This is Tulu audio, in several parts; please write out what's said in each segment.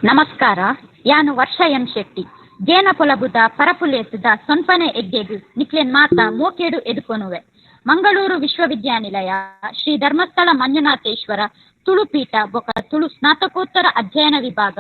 ನಮಸ್ಕಾರ. ಯಾನು ವರ್ಷ ಎಂ ಶೆಟ್ಟಿ ಜೇನ ಪೊಲಬುದ ಪರಪುಲೇಸುದ ಸೊನ್ಪನೆ ಎಗ್ಗೆಗು ನಿಕ್ಲೆನ್ ಮಾತ ಮೋಕೆಡು ಎದುಕೊನುವೆ. ಮಂಗಳೂರು ವಿಶ್ವವಿದ್ಯಾನಿಲಯ ಶ್ರೀ ಧರ್ಮಸ್ಥಳ ಮಂಜುನಾಥೇಶ್ವರ ತುಳುಪೀಠ ಬೊಕ ತುಳು ಸ್ನಾತಕೋತ್ತರ ಅಧ್ಯಯನ ವಿಭಾಗ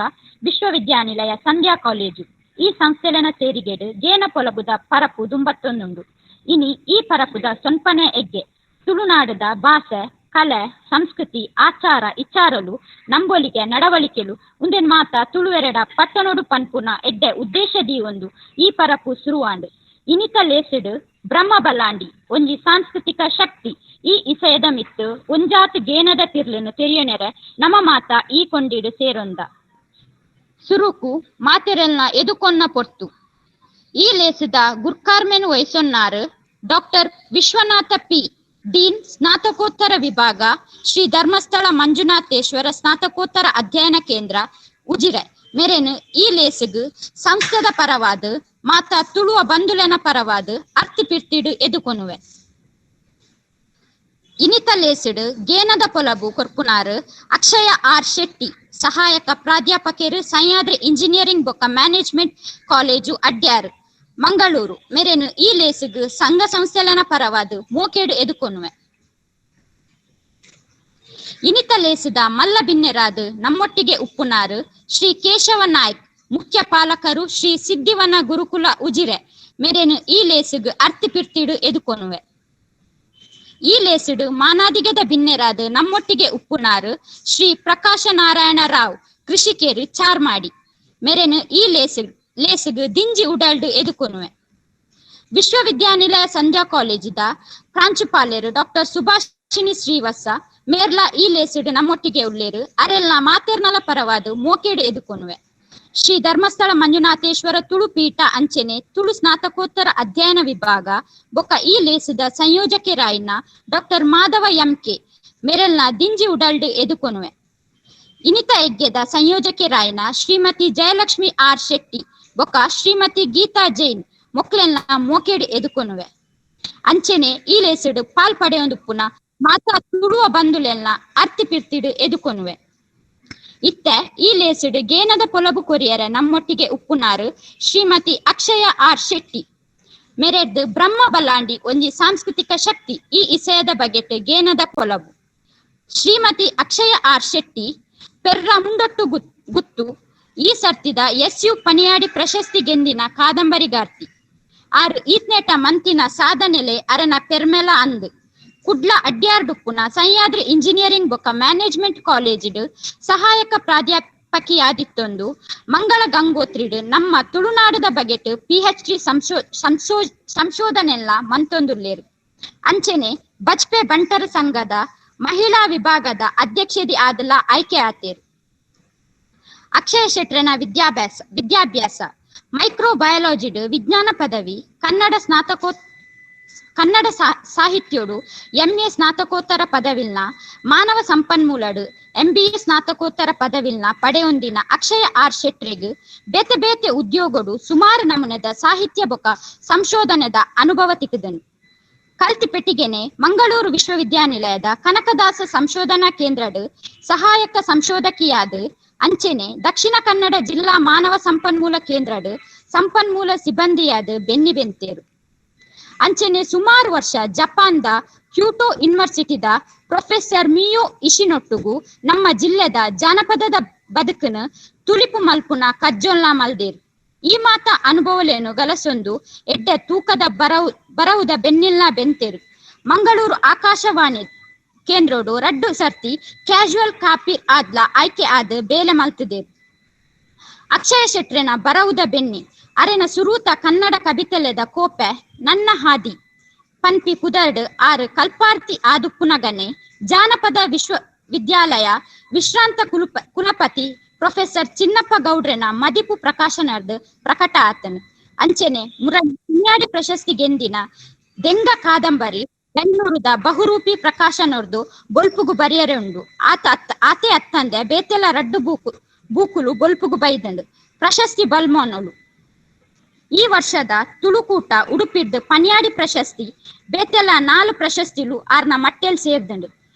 ವಿಶ್ವವಿದ್ಯಾನಿಲಯ ಸಂಧ್ಯಾ ಕಾಲೇಜು ಈ ಸಂಸ್ಥೆಲೆನ ಸೇರಿಗೆಡು ಜೇನ ಪೊಲಬುದ ಪರಪು ದುಂಬತ್ತೊಂದುಂಡು. ಇನಿ ಈ ಪರಪುದ ಸೊನ್ಪನೆ ಎಗ್ಗೆ ತುಳುನಾಡದ ಭಾಷೆ, ಕಲೆ, ಸಂಸ್ಕೃತಿ, ಆಚಾರ ಇಚಾರಲು, ನಂಬೊಲಿಕೆ, ನಡವಳಿಕೆಲು ಉಂದೆನ್ ಮಾತ ತುಳುವೆರಡ ಪಟ್ಟಣೋಡು ಪನ್ಪುನ ಎಡ್ಡೆ ಉದ್ದೇಶ ಒಂದು ಈ ಪರಪು ಸುರುವಾಂಡ್. ಇನಿತ ಲೇಸಿಡ್ ಬ್ರಹ್ಮ ಬಲ್ಲಾಂಡಿ ಒಂಜಿ ಸಾಂಸ್ಕೃತಿಕ ಶಕ್ತಿ ಈ ಇಸಯದ ಮಿತ್ತು ಒಂಜಾತ್ ಗೇನದ ತಿರ್ಲನ್ನು ತೆರಿಯಣೆರೆ ನಮ ಮಾತ ಈ ಕೊಂಡಿಡು ಸೇರೊಂದ. ಸುರುಕು ಮಾತೆರೆಲ್ನ ಎದುಕೊನ್ನ ಪೊರ್ತು ಈ ಲೇಸಿದ ಗುರ್ಕಾರ್ಮೆನ್ ವಹಿಸೊನ್ನಾರು doctor Vishwanatha P, dean, ಸ್ನಾತಕೋತ್ತರ ವಿಭಾಗ, ಶ್ರೀ ಧರ್ಮಸ್ಥಳ ಮಂಜುನಾಥೇಶ್ವರ ಸ್ನಾತಕೋತ್ತರ ಅಧ್ಯಯನ ಕೇಂದ್ರ, ಉಜಿರೆ. ಮೆರೆನು ಈ ಲೇಸಿಗು ಸಂಸ್ಥೆದ ಪರವಾದ ಮಾತಾ ತುಳುವ ಬಂಧುಲೆನ ಪರವಾದ ಅರ್ತಿ ಪಿರ್ತಿಡು ಎದುಕೊನುವೆ. ಇನಿತ ಲೇಸಿಡು ಗೇನದ ಪೊಲಬು ಕೊರ್ಪುನಾರು ಅಕ್ಷಯ ಆರ್ ಶೆಟ್ಟಿ, ಸಹಾಯಕ ಪ್ರಾಧ್ಯಾಪಕರು, ಸಹ್ಯಾದ್ರಿ ಇಂಜಿನಿಯರಿಂಗ್ ಬೊಕ್ಕ ಮ್ಯಾನೇಜ್ಮೆಂಟ್ ಕಾಲೇಜು, ಅಡ್ಯಾರು, ಮಂಗಳೂರು. ಮೆರೆನು ಈ ಲೇಸಿಗು ಸಂಘ ಸಂಸ್ಥೆಲನ ಪರವಾದ ಮೋಕೇಡು ಎದುಕೊನುವೆ. ಇನಿತ ಲೇಸಿದ ಮಲ್ಲ ಬಿನ್ನೆರಾದ ನಮ್ಮೊಟ್ಟಿಗೆ ಉಪ್ಪುನಾರು ಶ್ರೀ ಕೇಶವ ನಾಯ್ಕ್, ಮುಖ್ಯ ಪಾಲಕರು, ಶ್ರೀ ಸಿದ್ಧಿವನ ಗುರುಕುಲ, ಉಜಿರೆ. ಮೆರೆನು ಈ ಲೇಸಿಗು ಅರ್ತಿ ಪಿರ್ತಿಡು ಎದುಕೊನುವೆ. ಈ ಲೇಸಿಡು ಮಾನಾದಿಗದ ಬಿನ್ನೆರಾದ ನಮ್ಮೊಟ್ಟಿಗೆ ಉಪ್ಪುನಾರು ಶ್ರೀ ಪ್ರಕಾಶ ನಾರಾಯಣ ರಾವ್, ಕೃಷಿಕೇರು, ಚಾರ್ಮಾಡಿ. ಮೆರೆನು ಈ ಲೇಸಿಗು ದಿಂಜಿ ಉಡಲ್ಡು ಎದುಕೊನುವೆ. ವಿಶ್ವವಿದ್ಯಾನಿಲಯ ಸಂಧ್ಯಾ ಕಾಲೇಜಿದ ಪ್ರಾಂಶುಪಾಲರು ಡಾಕ್ಟರ್ ಸುಭಾಷಿಣಿ ಶ್ರೀವತ್ಸ ಮೇರ್ಲಾ ಈ ಲೇಸಿಡು ನಮ್ಮೊಟ್ಟಿಗೆ ಉಳ್ಳೇರು. ಅರೆಲ್ನ ಮಾತೆರ್ನಲ ಪರವಾದ ಮೋಕೇಡು ಎದುಕೊನುವೆ. ಶ್ರೀ ಧರ್ಮಸ್ಥಳ ಮಂಜುನಾಥೇಶ್ವರ ತುಳು ಪೀಠ ಅಂಚೆನೆ ತುಳು ಸ್ನಾತಕೋತ್ತರ ಅಧ್ಯಯನ ವಿಭಾಗ ಬೊಕ್ಕ ಈ ಲೇಸಿದ ಸಂಯೋಜಕರಾಯಿನ doctor Madhava M K ಮೆರೆಲ್ನ ದಿಂಜಿ ಉಡಲ್ಡು ಎದುಕೊನುವೆ. ಇನಿತ ಎಗ್ಗೆದ ಸಂಯೋಜಕರಾಯಿನ ಶ್ರೀಮತಿ ಜಯಲಕ್ಷ್ಮಿ ಆರ್ ಶೆಟ್ಟಿ ಬೊಕ್ಕ ಶ್ರೀಮತಿ ಗೀತಾ ಜೈನ್ ಮೊಕ್ಲೆಲ್ನ ಮೋಕೇಡು ಎದುಕೊನುವೆ. ಅಂಚೆನೆ ಈ ಲೇಸಿಡು ಪಾಲ್ ಪಡೆಯೊಂದು ಪುನ ಮಾತಾ ತುಳುವ ಬಂಧುಲೆಲ್ನ ಅರ್ತಿ ಪಿರ್ತಿಡು ಎದುಕೊನುವೆ. ಇತ್ತೆ ಈ ಲೇಸಿಡು ಗೇನದ ಪೊಲಬು ಕೊರಿಯರ ನಮ್ಮೊಟ್ಟಿಗೆ ಉಪ್ಪುನಾರು ಶ್ರೀಮತಿ ಅಕ್ಷಯ ಆರ್ ಶೆಟ್ಟಿ ಮೆರೆದ್ದು ಬ್ರಹ್ಮ ಬಲ್ಲಾಂಡಿ ಒಂಜಿ ಸಾಂಸ್ಕೃತಿಕ ಶಕ್ತಿ ಈ ಇಸಯದ ಬಗೆಟ್ ಗೇನದ ಪೊಲಬು. ಶ್ರೀಮತಿ ಅಕ್ಷಯ ಆರ್ ಶೆಟ್ಟಿ ಪೆರ್ರ ಮುಂಡೊಟ್ಟು ಗುತ್ತು ಈ ಸರ್ತಿದ ಎಸ್ you Paniyadi ಪ್ರಶಸ್ತಿ ಗೆಂದಿನ ಕಾದಂಬರಿಗಾರ್ತಿ. ಆರ್ ಈತ್ನೇಟ ಮಂತಿನ ಸಾಧನೆಲೆ ಅರನ ಪೆರ್ಮೆಲ ಅಂದ್. ಕುಡ್ಲ ಅಡ್ಯಾರ್ಡುಪ್ಪುನ ಸಹ್ಯಾದ್ರಿ ಇಂಜಿನಿಯರಿಂಗ್ ಬೊಕ್ಕ ಮ್ಯಾನೇಜ್ಮೆಂಟ್ ಕಾಲೇಜಿಡು ಸಹಾಯಕ ಪ್ರಾಧ್ಯಾಪಕಿಯಾದಿತ್ತೊಂದು ಮಂಗಳ ಗಂಗೋತ್ರಿಡು ನಮ್ಮ ತುಳುನಾಡದ ಬಗೆಟ್ ಪಿಎಚ್ಡಿ ಸಂಶೋಧನೆಲ್ಲ ಮಂತೊಂದುಲ್ಲೇರು. ಅಂಚೆನೆ ಬಜ್ಪೆ ಬಂಟರ ಸಂಘದ ಮಹಿಳಾ ವಿಭಾಗದ ಅಧ್ಯಕ್ಷದಿ ಆದಲ ಆಯ್ಕೆ ಆತೇರು. ಅಕ್ಷಯ ಶೆಟ್ರನ ವಿದ್ಯಾಭ್ಯಾಸ ಮೈಕ್ರೋಬಯಾಲಜಿಡು ವಿಜ್ಞಾನ ಪದವಿ, ಕನ್ನಡ ಸಾಹಿತ್ಯೋಡು ಎಂಎ ಸ್ನಾತಕೋತ್ತರ ಪದವಿಲ್ನ, ಮಾನವ ಸಂಪನ್ಮೂಲಡು ಎಂಬಿಎ ಸ್ನಾತಕೋತ್ತರ ಪದವಿಲ್ನ ಪಡೆಯೊಂದಿನ ಅಕ್ಷಯ ಆರ್ ಶೆಟ್ರೆಗ್ ಬೇತೆ ಬೇತೆ ಉದ್ಯೋಗಡು ಸುಮಾರು ನಮೂನೆದ ಸಾಹಿತ್ಯ ಬೊಕ ಸಂಶೋಧನೆದ ಅನುಭವ ತಿಕ್ಕದನು. ಕಲ್ತಿ ಪೆಟ್ಟಿಗೆನೆ ಮಂಗಳೂರು ವಿಶ್ವವಿದ್ಯಾನಿಲಯದ ಕನಕದಾಸ ಸಂಶೋಧನಾ ಕೇಂದ್ರಡು ಸಹಾಯಕ ಸಂಶೋಧಕಿಯಾದ ಅಂಚೆನೆ ದಕ್ಷಿಣ ಕನ್ನಡ ಜಿಲ್ಲಾ ಮಾನವ ಸಂಪನ್ಮೂಲ ಕೇಂದ್ರಡು ಸಂಪನ್ಮೂಲ ಸಿಬ್ಬಂದಿಯಾದ ಬೆನ್ನಿ ಬೆಂತೇರು. ಅಂಚೆನೆ ಸುಮಾರು ವರ್ಷ ಜಪಾನ್ದ ಕ್ಯೂಟೋ ಯೂನಿವರ್ಸಿಟಿದ ಪ್ರೊಫೆಸರ್ ಮಿಯೋ ಇಶಿನೊಟ್ಟುಗು ನಮ್ಮ ಜಿಲ್ಲೆದ ಜಾನಪದದ ಬದುಕನ ತುಳಿಪು ಮಲ್ಪುನ ಕಜ್ಜೊಲ್ಲ ಮಲ್ದೇರು. ಈ ಮಾತ ಅನುಭವಲೇನು ಗಲಸೊಂದು ಎಡ್ಡೆ ತೂಕದ ಬರವುದ ಬೆನ್ನಿಲ್ನ ಬೆಂತೇರು. ಮಂಗಳೂರು ಆಕಾಶವಾಣಿ ಕೇಂದ್ರೋಡು ರಡ್ಡು ಸರ್ತಿ ಕ್ಯಾಶುವಲ್ ಕಾಪಿ ಆದ್ಲ ಆಯ್ಕೆ ಆದ ಬೇಲೆ ಮಲ್ತದೇರು. ಅಕ್ಷಯ ಶೆಟ್ರೆನ ಬರವುದ ಬೆನ್ನಿ ಅರೆನ ಸುರೂತ ಕನ್ನಡ ಕವಿತೆಲೆದ ಕೋಪೆ ನನ್ನ ಹಾದಿ ಪನ್ಪಿ ಪುದರ್ಡ್ ಆರು ಕಲ್ಪಾರ್ತಿ ಆದುಪ್ಪುನಗನೆ ಜಾನಪದ ವಿಶ್ವವಿದ್ಯಾಲಯ ವಿಶ್ರಾಂತ ಕುಲಪತಿ ಪ್ರೊಫೆಸರ್ ಚಿನ್ನಪ್ಪ ಗೌಡ್ರನ ಮದಿಪು ಪ್ರಕಾಶನರ್ದು ಪ್ರಕಟ ಆತನು. ಅಂಚೆನೆ ಮುರಳಿ ಪ್ರಶಸ್ತಿ ಗೆಂದಿನ ದೆಂಗ ಕಾದಂಬರಿ ಬೆಂಗಳೂರುದ ಬಹುರೂಪಿ ಪ್ರಕಾಶನರ್ದು ಬೊಲ್ಪುಗು ಬರಿಯರೆ ಉಂಡು. ಆತೆ ಅತ್ತಂದೆ ಬೇತೆಲ ರಡ್ಡು ಬೂಕುಲು ಬೊಲ್ಪುಗು ಬೈದಂಡು ಪ್ರಶಸ್ತಿ ಬಲ್ಮೋನಲು. ಈ ವರ್ಷದ ತುಳುಕೂಟ ಉಡುಪಿಡ್ದು ಪನಿಯಾಡಿ ಪ್ರಶಸ್ತಿ ಬೇತೆಲ 4 ಪ್ರಶಸ್ತಿಲು ಆರ್ನ ಮಟ್ಟೆಲ್ ಸೇರ್ದಂಡು.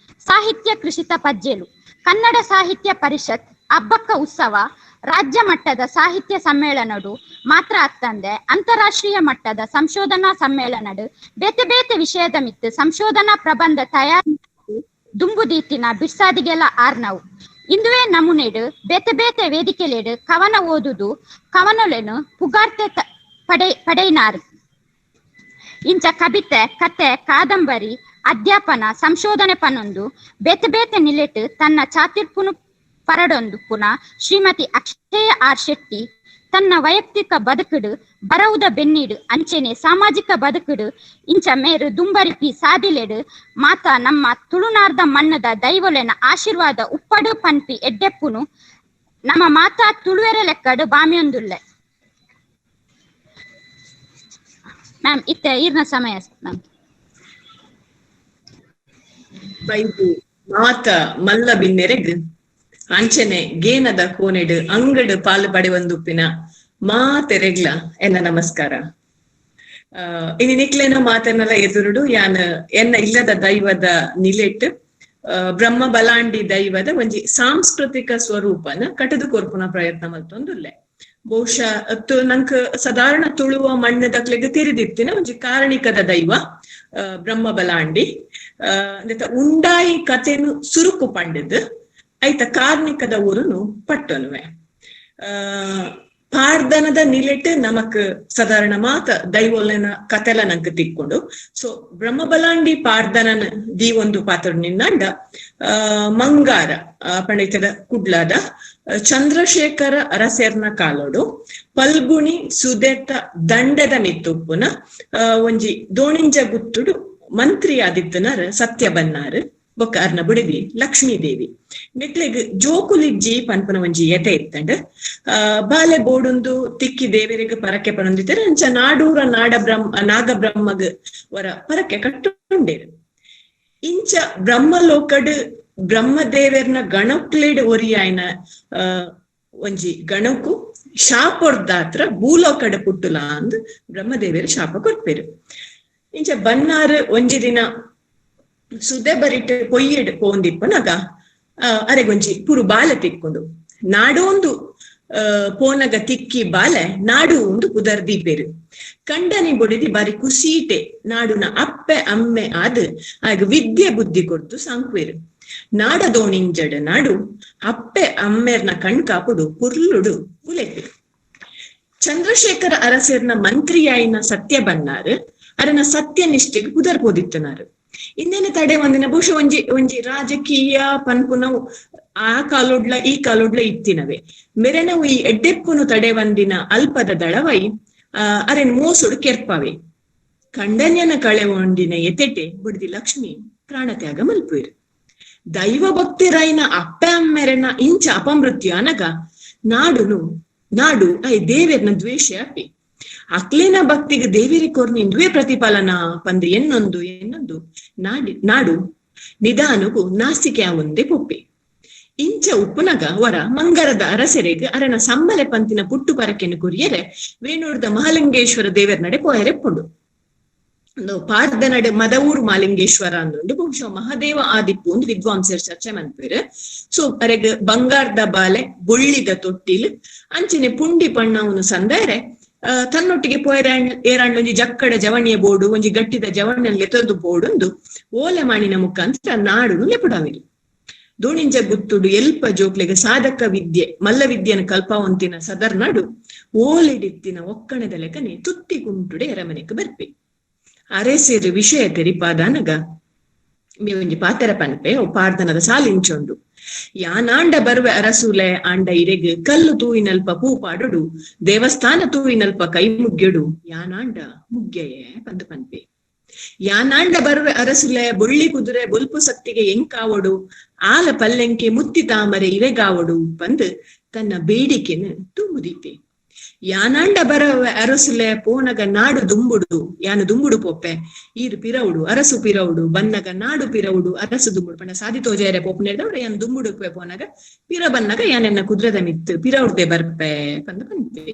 ಸಾಹಿತ್ಯ ಕೃಷಿತ ಪಜ್ಜೆಲು ಕನ್ನಡ ಸಾಹಿತ್ಯ ಪರಿಷತ್ ಅಬ್ಬಕ್ಕ ಉತ್ಸವ ರಾಜ್ಯ ಮಟ್ಟದ ಸಾಹಿತ್ಯ ಸಮ್ಮೇಳನಡು ಮಾತ್ರ ಅತ್ತಂದೆ ಅಂತಾರಾಷ್ಟ್ರೀಯ ಮಟ್ಟದ ಸಂಶೋಧನಾ ಸಮ್ಮೇಳನಡು ಬೇತೆ ಬೇತೆ ವಿಷಯದ ಮಿತ್ತು ಸಂಶೋಧನಾ ಪ್ರಬಂಧ ತಯಾರಿ ದುಂಬುದೀತಿನ ಬಿರ್ಸಾದಿಗೆಲ ಆರ್ನವು. ಇಂದುವೇ ನಮೂನೆಡು ಬೇತೆ ಬೇತೆ ವೇದಿಕೆಲೆಡು ಕವನ ಓದುದು ಕವನೊಲೆನು ಪುಗಾರ್ತೆ ಪಡೆಯಿನಾರು. ಇಂಚ ಕವಿತೆ, ಕತೆ, ಕಾದಂಬರಿ, ಅಧ್ಯಾಪನ, ಸಂಶೋಧನೆ ಪನೊಂದು ಬೇತೆ ಬೇತೆ ನಿಲೆಟ್ ತನ್ನ ಚಾತಿರ್ಪುನು ಪರಡೊಂದು ಪುನಃ ಶ್ರೀಮತಿ ಅಕ್ಷಯ ಆರ್ ಶೆಟ್ಟಿ ತನ್ನ ವೈಯಕ್ತಿಕ ಬದುಕುಡು ಬರವುದ ಬೆನ್ನಿಡು ಅಂಚೆನೆ ಸಾಮಾಜಿಕ ಬದುಕುಡು ಇಂಚ ಮೇರು ದುಂಬರಿಪಿ ಸಾದಿಲೆಡು ಮಾತಾ ನಮ್ಮ ತುಳುನಾರ್ದ ಮಣ್ಣದ ದೈವೊಲೆನ ಆಶೀರ್ವಾದ ಉಪ್ಪಡು ಪನ್ಪಿ ಎಡ್ಡೆಪ್ಪುನು ನಮ್ಮ ಮಾತಾ ತುಳುವೆರೆ ಲೆಕ್ಕಡು ಬಾಮಿಯೊಂದುಲ್ಲೆ. ಮ್ಯಾಮ್ ಇತ್ತೆ ಈರ್ನ ಸಮಯ ಮ್ಯಾಮ್. ಬೈದು ಮಾತ ಮಲ್ಲ ಬಿನ್ನೆರೆಗ್ ಅಂಚನೆ ಗೇನದ ಕೋನೆಡು ಅಂಗಡು ಪಾಲು ಪಡೆವಂದುಪ್ಪಿನ ಮಾತೆರೆಗ್ಲ ಎನ್ನ ನಮಸ್ಕಾರ. ಇನಿ ನಿಕ್ಲೇನ ಮಾತೆನ್ನೆಲ್ಲ ಎದುರುಡು ಯಾನ್ ಎನ್ನ ಇಲ್ಲದ ದೈವದ ನಿಲೆಟ್ ಬ್ರಹ್ಮ ಬಲಾಂಡಿ ದೈವದ ಒಂಜಿ ಸಾಂಸ್ಕೃತಿಕ ಸ್ವರೂಪನ ಕಟದು ಕೊರ್ಪುನ ಪ್ರಯತ್ನ ಮಲ್ತೊಂದುಲ್ಲೆ. ಬಹುಶಃ ನಂಕ್ ಸಾಧಾರಣ ತುಳುವ ಮಣ್ಣದಕ್ಲೆಗ್ ತಿರಿದಿತ್ತಿನ ಒಂಜಿ ಕಾರಣಿಕದ ದೈವ ಬ್ರಹ್ಮ ಬಲಾಂಡಿ. ಉಂಡಾಯಿ ಕತೆನು ಸುರುಕು ಪಂಡದ್ ಐತ ಕಾರ್ಣಿಕದ ಊರುನು ಪಟ್ಟೊನುವೆ. ಪಾರ್ದನದ ನಿಲೆಟ್ ನಮಕ್ ಸಾಧಾರಣ ಮಾತ ದೈವೊಲೆನ ಕತೆಲ ನಂಕ್ ತಿಕ್ಕೊಂಡು. ಸೊ ಬ್ರಹ್ಮ ಬಲಾಂಡಿ ಪಾರ್ದನನ ದೀ ಒಂದು ಪಾತ್ರ ನಿನ್ನಂಡ ಮಂಗಾರ ಪಂಡಿತದ ಕುಡ್ಲಾದ ಚಂದ್ರಶೇಖರ ಅರಸೇರ್ನ ಕಾಲೋಡು ಪಲ್ಗುಣಿ ಸುದೇತ ದಂಡದ ಮಿತ್ತುಪ್ಪುನ ಒಂಜಿ ದೋಣಿಂಜ ಗುತ್ತುಡು ಮಂತ್ರಿ ಆದಿತ್ತನಾರ್ ಸತ್ಯ ಬನ್ನಾರ್ ಬೊಕ್ಕ ಅರ್ನ ಬುಡಿದಿ ಲಕ್ಷ್ಮೀ ದೇವಿ. ಮೆಕ್ಲೆಗ್ ಜೋಕುಲಿಜ್ಜಿ ಪನ್ಪುನ ಒಂಜಿ ಎತೆ ಇತ್ತಂಡ್. ಬಾಲೆ ಬೋಡುಂದು ತಿಕ್ಕಿ ದೇವರಿಗೆ ಪರಕೆ ಪನೊಂದಿತ್ತರ ಅಂಚ ನಾಡೂರ ನಾಡ ಬ್ರಹ್ಮ ನಾಗಬ್ರಹ್ಮಗ್ ವರ ಪರಕೆ ಕಟ್ಟುಂಡೇರು. ಇಂಚ ಬ್ರಹ್ಮಲೋಕಡ್ ಬ್ರಹ್ಮದೇವರ್ನ ಗಣಕ್ಲೆಡ್ ಒರಿಯಾಯ್ನ ಒಂಜಿ ಗಣಕು ಶಾಪೊರ್ದಾತ್ರ ಭೂಲೋಕಡ್ ಪುಟ್ಟುಲ ಅಂದ್ ಬ್ರಹ್ಮದೇವರು ಶಾಪ ಕೊರ್ಪೇರು. ಇಂಚ ಬನ್ನಾರು ಒಂಜಿ ದಿನ ಸುದೆ ಬರಿಟ್ ಪೊಯ್ಯೆಡ್ ಪೋಂದಿಪ್ಪನಾಗ ಅರೆಗೊಂಜಿ ಪುರು ಬಾಲೆ ತಿಕ್ಕೊಂಡು ನಾಡೊಂದು ಪೋನಗ ತಿಕ್ಕಿ ಬಾಲೆ ನಾಡು ಒಂದು ಪುದರ್ ದೀಪೇರು. ಕಂಡನಿ ಬೊಡಿದಿ ಬಾರಿ ಕುಸೀಟೆ ನಾಡುನ ಅಪ್ಪೆ ಅಮ್ಮೆ ಆದ್ ಆಗ ವಿದ್ಯೆ ಬುದ್ಧಿ ಕೊಡ್ತು ಸಾಂಕ್ವೇರು. ನಾಡ ದೋಣಿಂಜಡ ನಾಡು ಅಪ್ಪೆ ಅಮ್ಮೆರ್ನ ಕಣ್ ಕಾಪುಡು ಪುರ್ಲುಡು ಉಲೆಪೇರು. ಚಂದ್ರಶೇಖರ ಅರಸರ್ನ ಮಂತ್ರಿಯಾಯಿನ ಸತ್ಯ ಬನ್ನಾರು ಅರನ ಸತ್ಯ ನಿಷ್ಠೆಗೆ ಪುದರ್ ಪೋದಿತ್ತನಾರು. ಇನ್ನೇನು ತಡೆ ಒಂದಿನ ಬಹುಶಃ ಒಂಜಿ ಒಂಜಿ ರಾಜಕೀಯ ಪನ್ಪುನವು ಆ ಕಾಲೋಡ್ಲ ಈ ಕಾಲೋಡ್ಲ ಇತ್ತಿನವೆ ಮೆರೆನವು ಈ ಎಡ್ಡೆಪ್ಪುನು ತಡೆ ಒಂದಿನ ಅಲ್ಪದ ದಳವೈ ಅರೆನ್ ಮೋಸುಡು ಕೆರ್ಪವೆ. ಕಂಡನ್ಯನ ಕಳೆ ಒಂದಿನ ಎತೆಟೆ ಬುಡ್ದಿ ಲಕ್ಷ್ಮಿ ಪ್ರಾಣತ್ಯಾಗ ಮಲ್ಪುವಿರು. ದೈವ ಭಕ್ತಿರೈನ ಅಪ್ಪೆ ಅಮ್ಮೆರೆನ ಇಂಚ ಅಪಮೃತ್ಯು ಅನಗ ನಾಡುನು ನಾಡು I ದೇವೆರ್ನ ದ್ವೇಷ ಅಪ್ಪಿ ಅಕ್ಲೇನ ಭಕ್ತಿಗೆ ದೇವಿರಿ ಕೊರ್ನಿಂದುವೆ ಪ್ರತಿಫಲನ ಪಂದು ಎನ್ನೊಂದು ಎನ್ನೊಂದು ನಾಡಿ ನಾಡು ನಿಧಾನಗು ನಾಸಿಕೆ ಒಂದೇ ಪೊಪ್ಪೆ. ಇಂಚ ಉಪ್ಪುನಗ ವರ ಮಂಗರದ ಅರಸೆರೆಗ್ ಅರನ ಸಮ್ಮಲೆ ಪಂತಿನ ಪುಟ್ಟು ಪರಕೆನು ಕುರಿಯರೆ ವೇಣೂರ್ದ ಮಹಾಲಿಂಗೇಶ್ವರ ದೇವರ ನಡೆ ಪೋಯರೆಪ್ಪುಂಡು. ಪಾರ್ದ ನಡೆ ಮದವೂರು ಮಾಲಿಂಗೇಶ್ವರ ಅಂದುಂಡು ಬಹುಶಃ ಮಹಾದೇವ ಆದಿಪ್ಪು ಒಂದು ವಿದ್ವಾಂಸರ ಚರ್ಚೆ ಮನ್ಪೇರು. ಸೊ ಅರೆಗ್ ಬಂಗಾರದ ಬಾಲೆ ಬೊಳ್ಳಿದ ತೊಟ್ಟಿಲ್ ಅಂಚನೆ ಪುಂಡಿ ಪಣ್ಣವನು ಸಂದರೆ ತನ್ನೊಟ್ಟಿಗೆ ಪೋಯರಾಣ್ ಏರಾಂಡ್ ಒಂಜಿ ಜಕ್ಕಡ ಜವಣಿಯ ಬೋಡು ಒಂಜಿ ಗಟ್ಟಿದ ಜವಣಿಯಲ್ಲಿ ಎತ್ತೊಂದು ಬೋಡೊಂದು ಓಲೆ ಮಾಣಿನ ಮುಖಾಂತರ ನಾಡುನು ಲೆಪುಡಾವಿರಿ. ದೋಣಿಂಜ ಗುತ್ತುಡು ಎಲ್ಪ ಜೋಕ್ಲೆಗ್ ಸಾಧಕ ವಿದ್ಯೆ ಮಲ್ಲ ವಿದ್ಯೆನ ಕಲ್ಪಾವಂತಿನ ಸದರ್ನಾಡು ಓಲೆಡಿತ್ತಿನ ಒಕ್ಕಣದ ಲೆಕ್ಕನೆ ತುತ್ತಿ ಕುಂಟುಡೆ ಎರಮನೆಕ್ ಬರ್ಪೆ. ಅರೆಸೇರು ವಿಷಯ ತೆರಿಪಾದಾನಗ ಮೇ ಒಂಜಿ ಪಾತೆರ ಪನ್ಪೆ ಓ ಪಾರ್ದನದ ಸಾಲಿಂಚೊಂಡು. ಯಾನಾಂಡ ಬರುವೆ ಅರಸುಲೆ ಆಂಡ ಇರೆಗ್ ಕಲ್ಲು ತೂಯಿನಲ್ಪ ಪೂ ಪಾಡುಡು ದೇವಸ್ಥಾನ ತೂಯಿನಲ್ಪ ಕೈ ಮುಗ್ಯಡು ಯಾನಾಂಡ ಮುಗ್ಯಯೇ ಪಂದು ಪನ್ಪೆ. ಯಾನಾಂಡ ಬರುವೆ ಅರಸುಲೆ ಬೊಳ್ಳಿ ಕುದುರೆ ಬೊಲ್ಪು ಸಕ್ತಿಗೆ ಎಂಕಾವಡು ಆಲ ಪಲ್ಲೆಂಕೆ ಮುತ್ತಿ ತಾಮರೆ ಇರೆಗಾವಡು ಪಂದು ತನ್ನ ಬೇಡಿಕೆನು ತುಂಬುದೀಪೆ. ಯಾನಾಂಡ ಬರವೆ ಅರಸುಲೆ ಪೋನಗ ನಾಡು ದುಂಬುಡು ಯಾನು ದುಂಬುಡು ಪೋಪೆ ಈರು ಪಿರವುಡು ಅರಸು ಪಿರವುಡು ಬನ್ನಗ ನಾಡು ಪಿರವುಡು ಅರಸು ದುಂಬುಡು ಪಂಡ ಸಾದಿ ತೋಜಾರೆ ಪೋಪುನೇದವ್ರು ಯಾನ್ ದುಂಬುಡು ಪೋನಗ ಪಿರ ಬನ್ನಗ ಯಾನೆನ್ನ ಕುದುರೆದ ಮಿತ್ತು ಪಿರವುಡ್ದೆ ಬರ್ಪೆ ಪಂದು ಪನ್ಪೆ.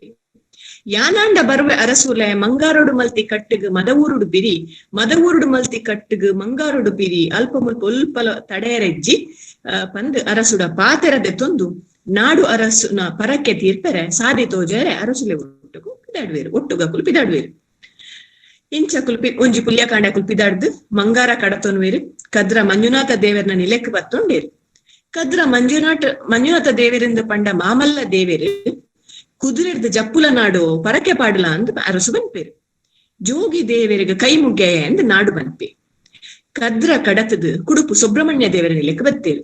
ಯಾನಾಂಡ ಬರುವೆ ಅರಸುಲೆ ಮಂಗಾರೋಡು ಮಲ್ತಿ ಕಟ್ಟುಗು ಮದವೂರುಡು ಬಿರಿ ಮದವೂರುಡು ಮಲ್ತಿ ಕಟ್ಟುಗು ಮಂಗಾರೋಡು ಬಿರಿ ಅಲ್ಪ ಮುಲ್ಪ ಒಲ್ಪಲ ತಡೆಯರೆಜ್ಜಿ ಪಂದು ಅರಸುಡ ಪಾತೆರದೆ ತೊಂದು ನಾಡು ಅರಸುನ ಪರಕ್ಕೆ ತೀರ್ಪೆರೆ ಸಾದಿ ತೋಜರೆ ಅರಸುಲೆ ಒಟ್ಟುಗು ಪಿದಾಡುವೇರು, ಒಟ್ಟುಗಕುಲು ಪಿದಾಡುವೇರು. ಇಂಚ ಕುಲ್ಪಿ ಒಂಜಿ ಪುಲ್ಯಕಾಂಡ ಕುಲ್ಪಿದಾಡ್ದು ಮಂಗಾರ ಕಡತೊನ್ವೇರು. ಕದ್ರ ಮಂಜುನಾಥ ದೇವರನ ನಿಲೆಕ್ ಬತ್ತೊಂಡೇರು. ಕದ್ರ ಮಂಜುನಾಥ ದೇವರಿಂದ ಪಂಡ ಮಾಮಲ್ಲ ದೇವೇರು ಕುದುರೆರ್ದು ಜಪ್ಪುಲ ನಾಡು ಪರಕೆ ಪಾಡಲ ಅಂದ್ ಅರಸು ಬನ್ಪೇರು. ಜೋಗಿ ದೇವರಿಗೆ ಕೈ ಮುಗ್ಗೆಯ ಎಂದು ನಾಡು ಬನ್ಪೆ. ಕದ್ರ ಕಡತದು ಕುಡುಪು ಸುಬ್ರಹ್ಮಣ್ಯ ದೇವರ ನಿಲೆಕ್ ಬತ್ತೇರು.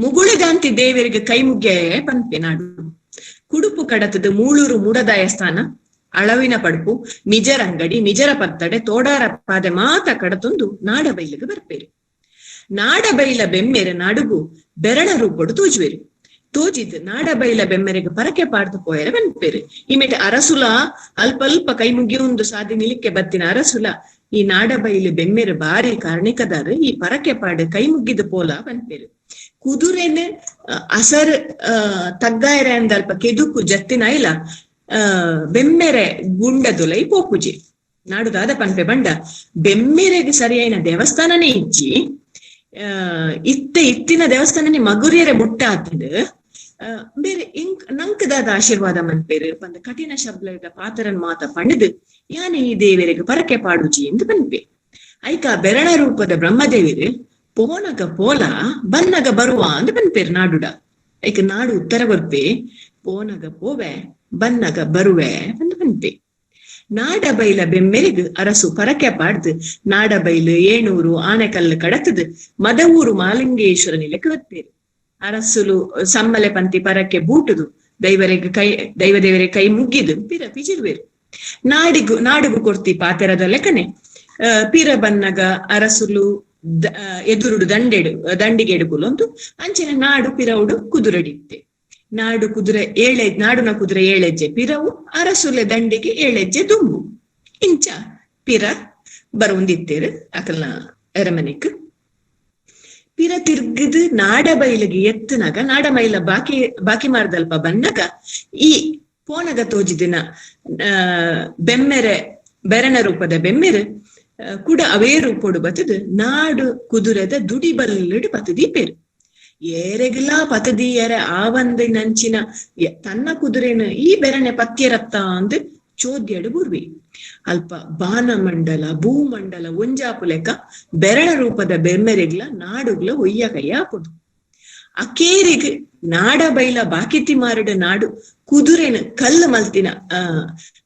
ಮುಗುಳಿಗಾಂತಿ ದೇವರಿಗೆ ಕೈ ಮುಗ್ಗೆಯ ಪನ್ಪೆ ನಾಡು. ಕುಡುಪು ಕಡತದು ಮೂಳೂರು ಮೂಡದಾಯ ಸ್ಥಾನ, ಅಳವಿನ ಪಡುಪು, ಮಿಜರಂಗಡಿ, ಮಿಜರ ಪತ್ತಡೆ, ತೋಡಾರ ಪಾದೆ ಮಾತ ಕಡತೊಂದು ನಾಡ ಬೈಲಿಗೆ ಬರ್ಪೇರು. ನಾಡ ಬೈಲ ಬೆಮ್ಮೆರ ನಾಡುಗು ಬೆರಣ ರೂಪಡು ತೋಜುವೆರು. ತೋಜಿದ್ ನಾಡ ಬೈಲ ಬೆಮ್ಮೆರೆಗೆ ಪರಕೆ ಪಾಡ್ದು ಪೋಯರೆ ಬನ್ಪೇರು. ಇಮೇಟ ಅರಸುಲ ಅಲ್ಪ ಅಲ್ಪ ಕೈ ಮುಗಿಯೊಂದು ಸಾದಿ ನಿಲಿಕ್ಕೆ ಬತ್ತಿನ ಅರಸುಲ ಈ ನಾಡ ಬೈಲು ಬೆಮ್ಮೆರು ಬಾರಿ ಕಾರ್ಣಿಕದಾರು, ಈ ಪರಕೆ ಪಾಡು ಕೈ ಮುಗ್ಗಿದ ಪೋಲ ಬನ್ಪೇರು. ಕುದುರೆನ ಅಸರ್ ತಗ್ಗಾಯರೆ ಅಂದಲ್ಪ ಕೆದುಕು ಜತ್ತಿನ ಇಲ್ಲ ಬೆಮ್ಮೆರೆ ಗುಂಡದುಲೈ ಪೋಪುಜಿ. ನಾಡುದಾದ ಪನ್ಪೆ ಬಂಡ ಬೆಮ್ಮೆರೆಗೆ ಸರಿಯಾಯಿನ ದೇವಸ್ಥಾನನೇ ಇಜ್ಜಿ, ಇತ್ತೆ ಇತ್ತಿನ ದೇವಸ್ಥಾನನೇ ಮಗುರಿಯರೆ ಮುಟ್ಟ ಆತಂಡು ಬೇರೆ ಇಂಕ್ ನಂಕದಾದ ಆಶೀರ್ವಾದ ಮನ್ಪೇರು ಪಂದ ಕಠಿಣ ಶಬ್ದದ ಪಾತ್ರನ್ ಮಾತ ಪಂಡದು ಯಾನೆ ಈ ದೇವರಿಗೆ ಪರಕೆ ಪಾಡುಜಿ ಎಂದು ಪನ್ಪೆ. ಐಕ ಬೆರಣ ರೂಪದ ಬ್ರಹ್ಮದೇವರು ಪೋನಗ ಪೋಲ ಬನ್ನಗ ಬರುವ ಅಂದ್ ಪನ್ಪೇರು ನಾಡುಡ. ಐಕ ನಾಡು ಉತ್ತರ ಬರ್ಪೆ, ಪೋನಗ ಪೋವೆ ಬನ್ನಗ ಬರುವೆ ಅಂದ್ ಪನ್ಪೆ. ನಾಡ ಬೈಲ ಬೆಮ್ಮೆರಿಗ್ ಅರಸು ಪರಕೆ ಪಾಡ್ದು ನಾಡ ಬೈಲು ಏಣೂರು ಆನೆಕಲ್ಲು ಕಡತದು ಮದವೂರು ಮಾಲಿಂಗೇಶ್ವರ ನಿಲೆಕ್ ಬತ್ತೇರು. ಅರಸುಲು ಸಮ್ಮಲೆ ಪಂತಿ ಪರಕೆ ಬೂಟುದು ದೈವರಿಗೆ ಕೈ ದೈವ ದೇವರಿಗೆ ಕೈ ಮುಗ್ಗಿದು ಪಿರ ಪಿಜಿರುವೇರು. ನಾಡಿಗು ನಾಡುಗು ಕೊರ್ತಿ ಪಾತೆರದ ಲೆಕ್ಕನೆ ಪಿರ ಬನ್ನಗ ಅರಸುಲು ಎದುರುಡು ದಂಡೆಡು ದಂಡಿಗೆಡುಕುಲು ಅಂತು ಅಂಚನೆ ನಾಡು ಪಿರವುಡು ಕುದುರಡಿತ್ತೆ. ನಾಡು ಕುದುರೆ ಏಳೆ ನಾಡುನ ಕುದುರೆ ಏಳೆಜ್ಜೆ ಪಿರವು, ಅರಸುಲೆ ದಂಡಿಗೆ ಏಳೆಜ್ಜೆ ದುಂಬು. ಇಂಚ ಪಿರ ಬರುವಂದಿತ್ತೇರು ಅಕಲ್ನ ಎರಮನೆಕ್. ಪಿರ ತಿರ್ಗದು ನಾಡ ಬೈಲಿಗೆ ಎತ್ತನಾಗ ನಾಡ ಮೈಲ ಬಾಕಿ ಬಾಕಿ ಮಾರ್ದಲ್ಪ ಬನ್ನಗ ಈ ಪೋನಗ ತೋಜಿದಿನ ಬೆಮ್ಮೆರೆ ಬೆರಣ ರೂಪದ ಬೆಮ್ಮೆರು ಕೂಡ ಅವೇ ರೂಪೋಡು ಬತ್ತದು ನಾಡು ಕುದುರೆದ ದುಡಿ ಬಲ್ಲಡು ಬತ್ತದೀಪೇರು. ಏರೆಗಿಲ್ಲ ಪತದೀಯರ ಆವಂದಿನಂಚಿನ ತನ್ನ ಕುದುರೆನ ಈ ಬೆರಣೆ ಪತ್ಯರತ್ತ ಅಂದ್ ಚೋದ್ಯಡು ಬುರ್ವಿ. ಅಲ್ಪ ಬಾನಮಂಡಲ ಭೂಮಂಡಲ ಒಂಜಾಪು ಲೆಕ್ಕ ಬೆರಣ ರೂಪದ ಬೆಮ್ಮೆರೆಗ್ಲ ನಾಡುಗ್ಲ ಒಯ್ಯ ಕೈಯ ಹಾಕುದು. ಅಕೇರಿಗ್ ನಾಡ ಬೈಲ ಬಾಕಿತಿ ಮಾರಡ ನಾಡು ಕುದುರೆನ ಕಲ್ಲು ಮಲ್ತಿನ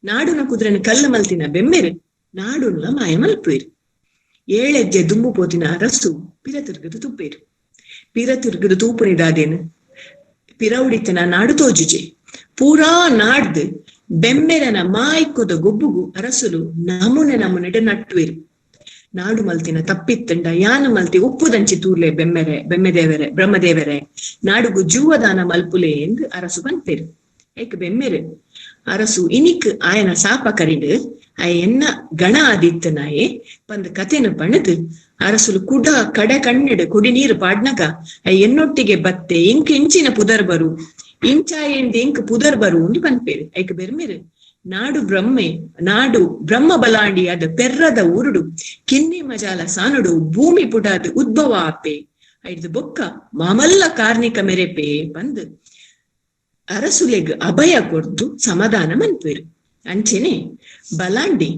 ನಾಡುನ ಕುದುರೆನ ಕಲ್ಲು ಮಲ್ತಿನ ಬೆಮ್ಮೆರು ನಾಡುನ್ಲ ಮಾಯ ಮಲ್ಪೇರು. ಏಳೆಜ್ಜೆ ದುಂಬು ಪೋತಿನ ಅರಸು ಪಿರ ತಿರ್ಗದು ತುಪ್ಪೇರು. ಪಿರ ತಿರ್ಗದು ತೂಪುನಿದಾದೇನು ಪಿರೌಡಿತನ ನಾಡು ತೋಜುಜೆ. ಪೂರಾ ನಾಡ್ದು ಬೆಮ್ಮೆರನ ಮಾಯ್ಕೊದ ಗೊಬ್ಬುಗು ಅರಸುಲು ನಮುನೆ ನಮುನೆಡೆ ನಟ್ಟುವೆರು. ನಾಡು ಮಲ್ತಿನ ತಪ್ಪಿತ್ತಂಡ ಯಾನ ಮಲ್ತಿ ಉಪ್ಪುದಂಚಿ ತೂರ್ಲೆ ಬೆಮ್ಮೆರೆ ಬೆಮ್ಮೆದೇವರೆ ಬ್ರಹ್ಮದೇವರೆ ನಾಡುಗು ಜೂವದಾನ ಮಲ್ಪುಲೆ ಎಂದು ಅರಸು ಪನ್ಪೇರು. ಏಕ ಬೆಮ್ಮೆರು ಅರಸು ಇನಿಕ್ ಆಯನ ಸಾಪ ಕರಿಂಡು ಆಯ ಎನ್ನ ಗಣ ಆದಿತ್ತನಾಯೆ ಪಂದ ಕತೆನು ಪಣದು ಅರಸುಲು ಕುಡ ಕಡೆ ಕಣ್ಣೆಡು ಕುಡಿ ನೀರು ಪಾಡ್ನಗ ಎನ್ನೊಟ್ಟಿಗೆ ಬತ್ತೆ ಇಂಕ್ ಇಂಚಿನ ಪುದರ್ ಬರು ಇಂಚಾಯೆಂದು ಇಂಕ್ ಪುದರ್ ಬರು ಅಂದು ಪನ್ಪೇರು. ಐಕ ಬೆರ್ಮೆರು ನಾಡು ಬ್ರಹ್ಮೆ ನಾಡು ಬ್ರಹ್ಮ ಬಲಾಂಡಿ ಅದ ಪೆರ್ರದ ಊರುಡು ಕಿನ್ನಿ ಮಜಾಲ ಸಾನುಡು ಭೂಮಿ ಪುಟಾದ ಉದ್ಭವ ಆಪೆ ಐದು ಬೊಕ್ಕ ಮಾಮಲ್ಲ ಕಾರ್ಣಿಕ ಮೆರೆಪೆ ಬಂದು ಅರಸುಲೆಗ್ ಅಭಯ ಕೊರ್ದು ಸಮಾಧಾನ ಮನ್ಪೇರು. ಅಂಚೆನೆ ಬಲಾಂಡಿ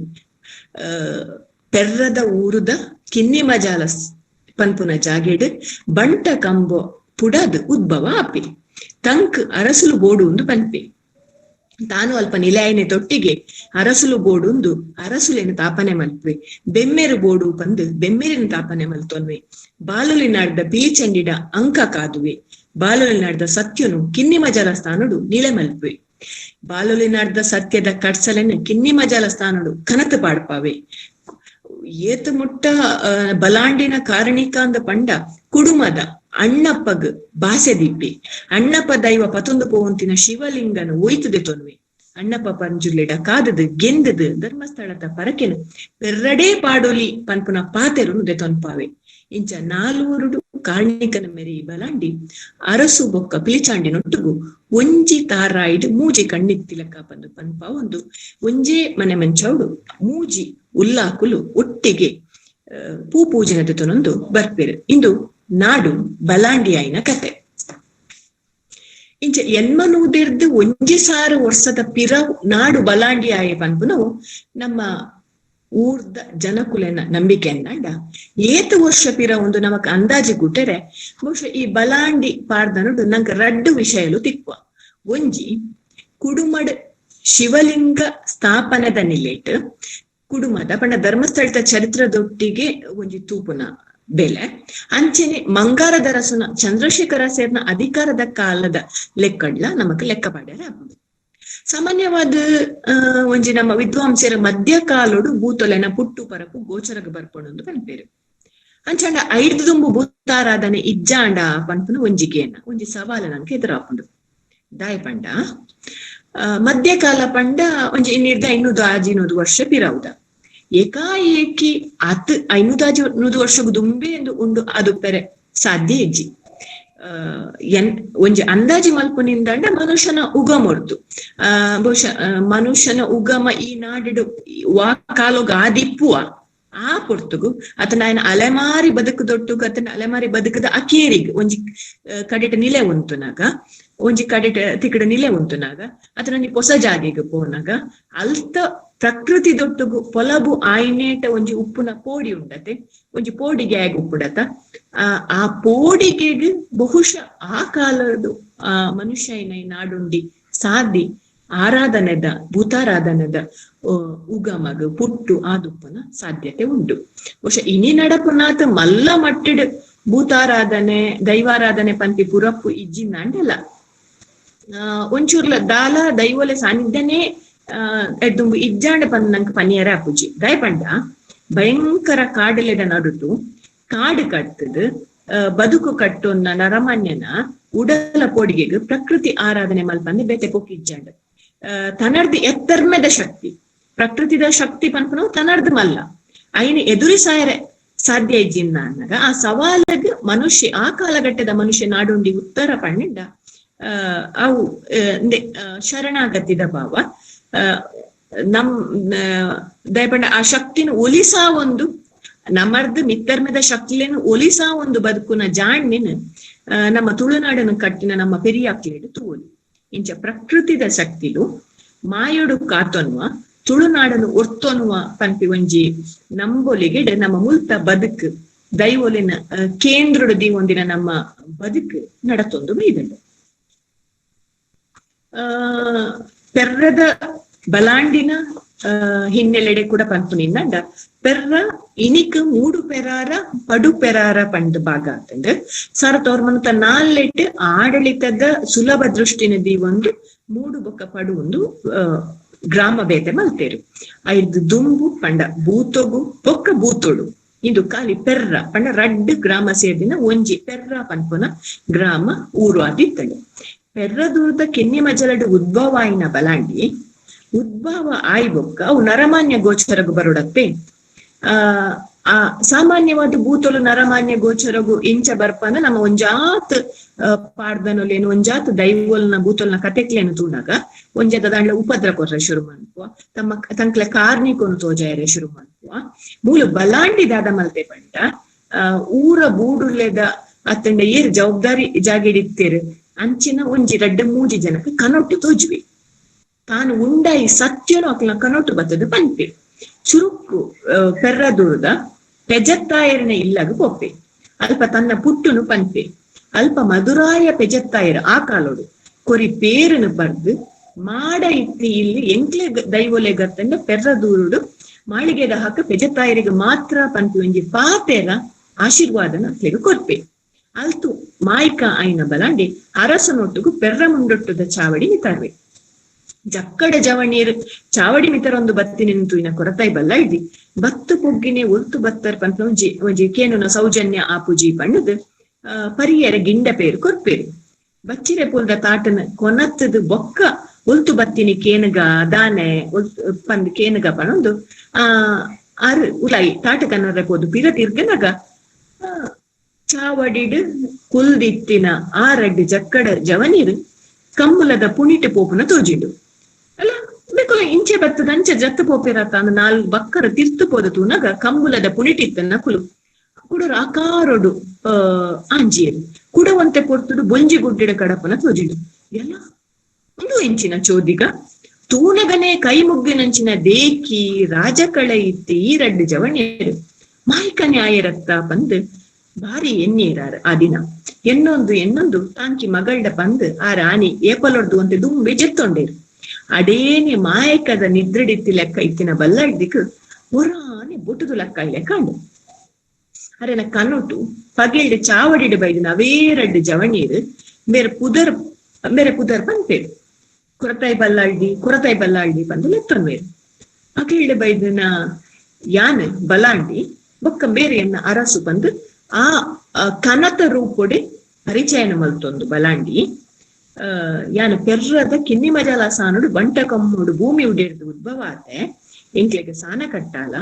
ಪೆರ್ರದ ಊರುದ ಕಿನ್ನಿ ಮಜಾಲ ಪನ್ಪುನ ಜಾಗೆಡ್ ಬಂಟ ಕಂಬ ಪುಡಾದ್ ಉದ್ಭವ ಆಪೆ. ತಂಕ್ ಅರಸುಲು ಬೋಡು ಒಂದು ಪನ್ಪೆ. ತಾನು ಅಲ್ಪ ನಿಲಯನೆ ತೊಟ್ಟಿಗೆ ಅರಸುಲು ಬೋಡುಂದು ಅರಸುಲೇನು ತಾಪನೆ ಮಲ್ಪೆ. ಬೆಮ್ಮೆರು ಬೋಡು ಪಂದು ಬೆಮ್ಮೆರಿನ ತಾಪನೆ ಮಲ್ತೊನ್ವೆ. ಬಾಲುಲಿ ನಾಡ್ದ ಪಿಲಿಚಂಡಿಡ ಅಂಕ ಕಾದುವೆ. ಬಾಲುಲಿ ನಾಡ್ದ ಸತ್ಯನು ಕಿನ್ನಿ ಮಜಾಲ ಸ್ಥಾನಡು ನಿಲೆ ಮಲ್ಪೆ. ಬಾಲುಲಿ ನಾಡ್ದ ಸತ್ಯದ ಕಡ್ಸಲೆನು ಕಿನ್ನಿ ಮಜಾಲ ಸ್ಥಾನಡು ಕನತು ಪಾಡ್ಪಾವೆ. ಏತ ಮುಟ್ಟ ಬಲಾಂಡಿನ ಕಾರಣಿಕ ಅಂದ ಪಂಡ ಕುಡುಮದ ಅಣ್ಣಪ್ಪಗ್ ಬಾಸೆ ದಿಪ್ಪಿ. ಅಣ್ಣಪ್ಪ ದೈವ ಪತೊಂದು ಪೋವಂತಿನ ಶಿವಲಿಂಗನ ಒಯ್ತದೆ ತೊನ್ವೆ. ಅಣ್ಣಪ್ಪ ಪಂಜುರ್ಲೆಡ ಕಾದದು ಗೆಂದದು ಧರ್ಮಸ್ಥಳದ ಪರಕೆನು ಪೆರ್ರಡೇ ಪಾಡೋಲಿ ಪನ್ಪುನ ಪಾತೆರುನು ದೆತೊನ್ಪಾವೆ. ಇಂಚ ನಾಲ್ವರುಡು ಕಾರ್ಣಿಕನ ಮೆರಿ ಬಲಾಂಡಿ ಅರಸು ಬೊಕ್ಕ ಪಿಲಿಚಾಂಡಿ ನೊಟ್ಟುಗು ಒಂಜಿ ತಾರಾಯ್ಡು ಮೂಜಿ ಕಣ್ಣಿತ್ತಿಲಕ್ಕ ಪಂದು ಪನ್ಪ ಒಂದು ಒಂಜೇ ಮನೆ ಮಂಚೌಡು ಮೂಜಿ ಉಲ್ಲಾಕುಲು ಒಟ್ಟಿಗೆ ಪೂ ಪೂಜನದ ತೊನೊಂದು ಬರ್ಪೇರು. ಇಂದು ನಾಡು ಬಲಾಂಡಿಯಾಯಿನ ಕತೆ. ಇಂಚ ಎನ್ಮನೂದಿರ್ದು 1000 ವರ್ಷದ ಪಿರ ನಾಡು ಬಲಾಂಡಿ ಆಯ ಪನ್ಪುನವು ನಮ್ಮ ಊರ್ದ ಜನಕುಲೆನ ನಂಬಿಕೆಯನ್ನಂಡ. ಏತು ವರ್ಷ ಪಿರ ಒಂದು ನಮಕ್ ಅಂದಾಜಿ ಗುಟ್ಟರೆ ಬಹುಶಃ ಈ ಬಲಾಂಡಿ ಪಾಡ್ದನುಡು ನಂಗೆ ರಡ್ಡು ವಿಷಯಲು ತಿಕ್ವ. ಒಂಜಿ ಕುಡುಮಡ್ ಶಿವಲಿಂಗ ಸ್ಥಾಪನದ ನಿಲೇಟ್ ಕುಡುಮದ ಪಂಡ ಧರ್ಮಸ್ಥಳದ ಚರಿತ್ರದೊಟ್ಟಿಗೆ ಒಂಜಿ ತೂಪುನ ಬೆಲೆ. ಅಂಚೆನೆ ಮಂಗಾರದ ರಸುನ ಚಂದ್ರಶೇಖರ ಸೇರ್ನ ಅಧಿಕಾರದ ಕಾಲದ ಲೆಕ್ಕಡ್ಲ ನಮಕ್ ಲೆಕ್ಕ ಪಾಡ್ಯಾರ. ಸಾಮಾನ್ಯವಾದ ಒಂಜಿ ನಮ್ಮ ವಿದ್ವಾಂಸರ ಮಧ್ಯಕಾಲೋಡು ಭೂತೊಲೆನ ಪುಟ್ಟು ಪರಪು ಗೋಚರಗ ಬರ್ಪಣೊಂದು ಪನ್ಪೇರು. ಅಂಚಾಂಡ ಐದು ದುಂಬು ಭೂತಾರಾಧನೆ ಇಜ್ಜಾಂಡ ಪನ್ಪುನ ಒಂಜಿಗೇನ ಒಂಜಿ ಸವಾಲ ನಂಗೆ ಎದುರಾಪುಂಡು. ದಾಯ ಪಂಡ ಮಧ್ಯಕಾಲ ಪಂಡ ಒಂಜಿ ಇನ್ನಿರ್ದ 500 ವರ್ಷ ಪಿರವುದ. ಏಕಾಏಕಿ ಆತ್ 500 ವರ್ಷ ದುಂಬೆ ಎಂದು ಉಂಡು ಅದು ಪೆರೆ ಸಾಧ್ಯ ಇಜ್ಜಿ. ಒಂಜಿ ಅಂದಾಜಿ ಮಲ್ಪುನಿಂದಂಡ ಮನುಷ್ಯನ ಉಗಮೊರ್ದು ಬಹುಶಃ ಮನುಷ್ಯನ ಉಗಮ ಈ ನಾಡಿಡು ವಾ ಕಾಲೋಗ ಆದಿಪ್ಪುವ ಆ ಪೊರ್ತುಗು ಅತನ ఆయన ಅಲೆಮಾರಿ ಬದುಕುದೊಟ್ಟುಗು ಅತನ ಅಲೆಮಾರಿ ಬದುಕದ ಅಕೇರಿಗ್ ಒಂಜಿ ಕಡೆಟ ನಿಲೆ ಉಂಟುನಾಗ ಒಂಜಿ ಕಡೆಟ ತಿಕಡ ನಿಲೆ ಉಂಟುನಾಗ ಅತನ ಒಂಜಿ ಪೊಸ ಜಾಗೆಗ್ ಪೋನಾಗ ಅಲ್ತ ಪ್ರಕೃತಿ ದೊಟ್ಟುಗು ಪೊಲಬು ಆಯ್ನೇಟ ಒಂಜಿ ಉಪ್ಪುನ ಪೋಡಿ ಉಂಡತೆ ಒಂಜಿ ಪೋಡಿಗೆ ಆಗ ಉಪ್ಪುಡತ ಆ ಪೋಡಿಗೆಗ್ ಬಹುಶಃ ಆ ಕಾಲದ ಆ ಮನುಷ್ಯನ ನಾಡುಂಡಿ ಸಾದಿ ಆರಾಧನೆದ ಭೂತಾರಾಧನೆದ ಉಗಮಗ ಪುಟ್ಟು ಆದುಪ್ಪನ ಸಾಧ್ಯತೆ ಉಂಟು. ಬಹುಶಃ ಇನಿ ನಡಪುನಾಥ ಮಲ್ಲ ಮಟ್ಟಿಡ್ ಭೂತಾರಾಧನೆ ದೈವಾರಾಧನೆ ಪಂತಿ ಪುರಪ್ಪು ಇಜ್ಜಿಂದಾಂಡಲ್ಲ. ಒಂಚೂರ್ಲ ದಾಲ ದೈವೊಲೆ ಸಾನ್ನಿಧ್ಯನೇ ದುಂಬು ಇಜ್ಜಾಂಡ ಪಂದ್ ನಂಗೆ ಪನಿಯರ ಅಪುಜಿ. ದಯಪಂಡ ಭಯಂಕರ ಕಾಡಲೆದ ನಡುಟು ಕಾಡು ಕಟ್ಟದ ಬದುಕು ಕಟ್ಟೊನ್ನ ನರಮಾನ್ಯನ ಉಡಲ ಪೋಡಿಗೆಗ್ ಪ್ರಕೃತಿ ಆರಾಧನೆ ಮಲ್ಪಂದೆ ಬೇತೆ ಪೊಕ್ಕಿಜ್ಜಾಂಡ. ತನರ್ದು ಎತ್ತರ್ಮೆದ ಶಕ್ತಿ ಪ್ರಕೃತಿದ ಶಕ್ತಿ ಪನ್ಪುನವು ತನರ್ದು ಮಲ್ಲ ಐನ ಎದುರಿಸಾಯರೆ ಸಾಧ್ಯ ಇಜ್ಜಿನ್ನ ಅನ್ನಗ ಆ ಸವಾಲಗ್ ಮನುಷ್ಯ ಆ ಕಾಲಘಟ್ಟದ ಮನುಷ್ಯ ನಾಡುಂಡಿ ಉತ್ತರ ಪಣ್ಣಿಂಡ ಅವು ಶರಣಾಗತಿದ ಭಾವ ನಮ್ ದಯಪಂಡ ಆ ಶಕ್ತಿನ ಒಲಿಸಾ ಒಂದು ನಮರ್ದು ಮಿತ್ತರ್ಮೆದ ಶಕ್ತಿಯನ್ನು ಒಲಿಸಾ ಒಂದು ಬದುಕುನ ಜಾಣ್ಣಿನ ನಮ್ಮ ತುಳುನಾಡನ್ನು ಕಟ್ಟಿನ ನಮ್ಮ ಪೆರಿಯಾಕ್ಲೇಡು ತೂವೊಲಿ. ಇಂಚ ಪ್ರಕೃತಿದ ಶಕ್ತಿಲು ಮಾಯೋಡು ಕಾತೊನ್ನುವ ತುಳುನಾಡನ್ನು ಒರ್ತೊನ್ನುವ ಪನ್ಪಿ ಒಂಜಿ ನಂಬೊಲಿಗೆಡ್ ನಮ್ಮ ಮುಲ್ತ ಬದುಕು ದೈವೊಲಿನ ಕೇಂದ್ರಡು ದೀವೊಂದಿನ ನಮ್ಮ ಬದುಕು ನಡತೊಂದು ಬೈದಂಡು. ಪೆರ್ರದ ಬಲಾಂಡಿನ ಹಿನ್ನೆಲೆಡೆ ಕೂಡ ಪನ್ಪುನಿಂದ ಪೆರ್ರ ಇನಿಕ್ ಮೂಡು ಪೆರಾರ ಪಡು ಪೆರಾರ ಪಂಡ್ ಭಾಗ ಅಂತಂದ್ರೆ 1904 ಆಡಳಿತದ ಸುಲಭ ದೃಷ್ಟಿನ ದೀವೊಂದು ಮೂಡು ಬೊಕ್ಕ ಪಡು ಒಂದು ಗ್ರಾಮ ಬೇತೆ ಮಲ್ತೇರು. ಐದು ದುಂಬು ಪಂಡ ಭೂತೊಗು ಬೊಕ್ಕ ಭೂತೊಡು ಇಂದು ಖಾಲಿ ಪೆರ್ರ ಪಂಡ ರಡ್ಡು ಗ್ರಾಮ ಸೇರಿನ ಒಂಜಿ ಪೆರ್ರ ಪನ್ಪುನ ಗ್ರಾಮ ಊರು ಆದಿತ್ತಂಡು. ಪೆರ್ರದೂರದ ಕೆನ್ನಿ ಮಜಲಡು ಉದ್ಭವ ಆಯಿನ ಬಲಾಂಡಿ ಉದ್ಭವ ಆಯ್ ಬೊಕ್ಕ ಅವು ನರಮಾನ್ಯ ಗೋಚರಗು ಬರೋಡತ್ತೆ. ಆ ಸಾಮಾನ್ಯವಾದ ಭೂತೊಲು ನರಮಾನ್ಯ ಗೋಚರಗು ಇಂಚ ಬರ್ಪನ ನಮ್ಮ ಒಂಜಾತ್ ಪಾಡ್ದನೊಲೇನು ಒಂಜಾತ್ ದೈವೋಲ್ನ ಭೂತೊಲ್ನ ಕತೆಕ್ಲೇನು ತೂನಾಗ ಒಂಜಾತ ದಾಂಡ್ಲ ಉಪದ್ರ ಕೊರ್ರೆ ಶುರು ಮನ್ಪುವ ತಮ್ಮ ತಂಕ್ಲೆ ಕಾರ್ನಿಕೊನು ತೋಜಾಯರೆ ಶುರು ಮನ್ಪುವ. ಮೂಲ ಬಲಾಂಡಿ ದಾದ ಮಲ್ತೆ ಪಂಡ ಊರ ಬೂಡುಲೆದ ಅತ್ತಂಡ ಏರ್ ಜವಾಬ್ದಾರಿ ಜಾಗಿಡಿತ್ತೇರು ಅಂಚಿನ ಒಂಜಿ ರಡ್ಡ ಮೂಜಿ ಜನಕ್ಕೆ ಕನೊಟ್ಟು ತೋಜ್ವಿ ತಾನು ಉಂಡಾಯಿ ಸತ್ಯನು ಅಕ್ಲ ಕನೊಟ್ಟು ಬತ್ತದ ಪನ್ಪೆ. ಚುರುಕು ಪೆರ್ರದೂರದ ಪೆಜತ್ತಾಯರನ ಇಲ್ಲಗ ಪೊಪ್ಪೆ ಅಲ್ಪ ತನ್ನ ಪುಟ್ಟುನು ಪನ್ಪೆ. ಅಲ್ಪ ಮಧುರಾಯ ಪೆಜತ್ತಾಯರ ಆ ಕಾಲೋಡು ಕೊರಿ ಪೇರುನು ಬರ್ದು ಮಾಡ ಇತ್ತಿ ಇಲ್ಲಿ ಎಂಕ್ಲೆ ದೈವೊಲೆ ಗತ್ತಂಡ ಪೆರ್ರದೂರುಡು ಮಾಳಿಗೆದ ಹಾಕ ಪೆಜತ್ತಾಯರಿಗೆ ಮಾತ್ರ ಪನ್ಪಿ ಒಂಜಿ ಪಾತೆರ ಆಶೀರ್ವಾದನ ಅಕ್ಲೆಗ್ ಕೊರ್ಪೆ. ಅಲ್ತು ಮಾಯ್ಕ ಆಯ್ನ ಬಲಾಂಡಿ ಅರಸನೊಟ್ಟುಗು ಪೆರ್ರ ಮುಂಡೊಟ್ಟುದ ಚಾವಡಿ ಮಿತಾರ್ವೆ. ಜಕ್ಕಡ ಜವಣೀರ್ ಚಾವಡಿ ಮಿತರೊಂದು ಬತ್ತಿ ನಿಂತು ಇನ ಕೊರತಾಯಿ ಬಲ್ಲ ಇದ್ದಿ ಬತ್ತು ಪೊಗ್ಗಿನೆ ಒಲ್ತು ಬತ್ತರ್ ಪಂತ ಒಂಜಿ ಒಂಜಿ ಕೇನುನ ಸೌಜನ್ಯ ಆಪುಜಿ ಪಣ್ಣದು ಪರಿಯರ ಗಿಂಡ ಪೇರು ಕೊರ್ಪೇರು. ಬಚ್ಚಿರೆ ಪೋಲ್ದ ತಾಟನ ಕೊನತ್ತದು ಬೊಕ್ಕ ಒಲ್ತು ಬತ್ತಿನಿ ಕೇನುಗ ದಾನೆ ಒಲ್ತು ಪಂದ್ ಕೇನುಗ ಪಣೊಂದು ಆ ಆರು ಉಲಾಯಿ ತಾಟ ಕನ್ನರ ಪೋದು ಪಿರ ತಿರ್ಗನಗ ಚಾವಡಿಡ್ ಕುಲ್ದಿತ್ತಿನ ಆ ರಡ್ಡು ಜಕ್ಕಡ ಜವನೀರು ಕಂಬುಲದ ಪುಣಿಟ ಪೋಪುನ ತೋಜಿಂಡು. ಅಲ್ಲ ಬೇಕಲ್ಲ ಇಂಚೆ ಬತ್ತದ ಅಂಚೆ ಜತ್ತ ಪೋಪೆರ ತಾನು ನಾಲ್ ಬಕ್ಕರ ತಿರ್ತು ಪೋದ ತೂನಗ ಕಂಬುಲದ ಪುಣಿಟಿತ್ತನ್ನ ಕುಲು ಕುಡರ ಆಕಾರೊಡು ಆಂಜಿಯರು ಕುಡವಂತೆ ಪೊರ್ತುಡು ಬೊಂಜಿ ಗುಡ್ಡಿಡ ಕಡಪನ ತೋಜಿಂಡು. ಎಲ್ಲ ಒಂದು ಇಂಚಿನ ಚೋದಿಗ ತೂನಗನೆ ಕೈ ಮುಗ್ಗಿನಂಚಿನ ದೇಕಿ ರಾಜಕಳೆ ಇತ್ತಿ ಈ ರಡ್ಡು ಜವಣ್ಯರು ಮಾಯಿಕ ನ್ಯಾಯರತ್ತ ಪಂದು ಭಾರಿ ಎಣ್ಣೀರಾರ ಆ ದಿನ ಎನ್ನೊಂದು ಎನ್ನೊಂದು ತಾಂಕಿ ಮಗಳ್ಡ ಪಂದು ಆ ರಾಣಿ ಏಪಲೊಡ್ದು ಅಂತೆ ದುಂಬೆ ಜೆತ್ತೊಂಡೇರು. ಅಡೇನೆ ಮಾಯಕದ ನಿದ್ರಡಿತ್ತಿ ಲೆಕ್ಕ ಇತ್ತಿನ ಬಲ್ಲಡ್ದಿಕ್ ಒರಾನೆ ಬೊಟ್ಟುದು ಲೆಕ್ಕ ಇಲ್ಲ ಕಾಂಡು. ಅರೆನ ಕನುಟು ಪಗೆಲ್ಡ್ ಚಾವಡಿಡು ಬೈದಿನ ಅವೇ ರಡ್ಡು ಜವಣೀರು ಮೇರೆ ಪುದರ್ ಮೇರೆ ಪುದರ್ ಪನ್ಪೇರು. ಕೊರತಾಯಿ ಬಲ್ಲಾಳ್ದಿ ಕೊರತಾಯಿ ಬಲ್ಲಾಳ್ದಿ ಪಂದು ಲೆತ್ತೊನ್ಮೇರು. ಅಗಿಲ್ಡ್ ಬೈದಿನ ಯಾನ್ ಬಲಾಂಡಿ ಬೊಕ್ಕ ಮೇರೆಯನ್ನ ಅರಸು ಬಂದು ಆ ಕನತ ರೂಪೊಡೆ ಪರಿಚಯನ ಮಲ್ತೊಂದು ಬಲಾಂಡಿ. ಯಾನ್ ಪೆರ್ರದ ಕಿನ್ನಿ ಮಜಾಲ ಸಾನುಡು ಬಂಟ ಕಮ್ಮೋಡು ಭೂಮಿ ಉಡೇರ್ದು ಉದ್ಭವ ಆತೆ. ಎಂಕ್ಲೆಗೆ ಸಾನ ಕಟ್ಟಾಲ,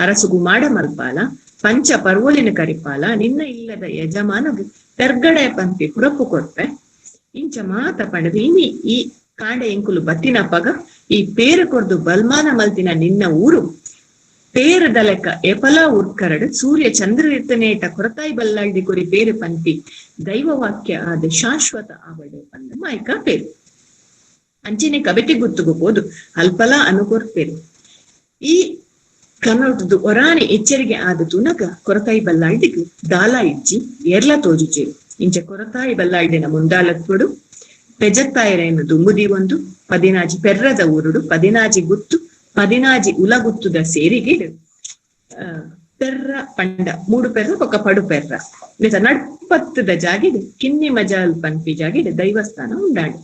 ಅರಸುಗು ಮಾಡ ಮಲ್ಪಾಲ, ಪಂಚ ಪರ್ವಲಿನ ಕರಿಪಾಲ, ನಿನ್ನ ಇಲ್ಲದ ಯಜಮಾನ ಪೆರ್ಗಡೆ ಪಂಪಿ ಪುರಪ್ಪು ಕೊರ್ಪೆ ಇಂಚ ಮಾತ ಪಂಡದು ಇನಿ ಈ ಕಾಂಡ ಎಂಕುಲು ಬತ್ತಿನ ಪಗ ಈ ಪೇರು ಕೊರ್ದು ಬಲ್ಮಾನ ಮಲ್ತಿನ ನಿನ್ನ ಊರು ಪೇರದ ಲೆಕ್ಕ ಎಪಲ ಉರ್ಕರಡು ಸೂರ್ಯ ಚಂದ್ರರಿತ್ತನೇಟ ಕೊರತಾಯಿ ಬಲ್ಲಾಳ್ದಿ ಕೊರಿ ಪೇರು ಪಂಪಿ ದೈವವಾಕ್ಯ ಆದ ಶಾಶ್ವತ ಆವಡೆ ಪಂದ ಮಾಯಕ ಪೇರು. ಅಂಚಿನ ಕವಿತೆ ಗುತ್ತುಗೋದು ಅಲ್ಪಲ ಅನುಕೊರ್ಪೇರು. ಈ ಕನ್ನಡದ್ದು ಒರಾನೆ ಎಚ್ಚರಿಗೆ ಆದ ತುನಗ ಕೊರತಾಯಿ ಬಲ್ಲಾಳ್ದಿಗ್ ದಾಲ ಇಜ್ಜಿ ಎರ್ಲ ತೋಜುಚೇರು. ಇಂಚ ಕೊರತಾಯಿ ಬಲ್ಲಾಳ್ದಿನ ಮುಂದಾಲತ್ವಡು ಪೆಜತ್ತಾಯರೇನು ದುಂಬುದಿ ಒಂದು ಪದಿನಾಜಿ ಪೆರ್ರದ ಊರುಡು ಪದಿನಾಜಿ ಗುತ್ತು ಪದಿನಾಜಿ ಉಲಗುತ್ತುದ ಸೇರಿಗೆ ಪೆರ್ರ ಪಂಡ ಮೂಡು ಪೆರ್ರ ಬೊಕ್ಕ ಪಡು ಪೆರ್ರ ನಡ್ಪತ್ತದ ಜಾಗಿಡ್ ಕಿನ್ನಿ ಮಜಾಲ್ ಪನ್ಪಿ ಜಾಗಿಡ್ ದೈವಸ್ಥಾನ ಉಂಡಾಂಡ್.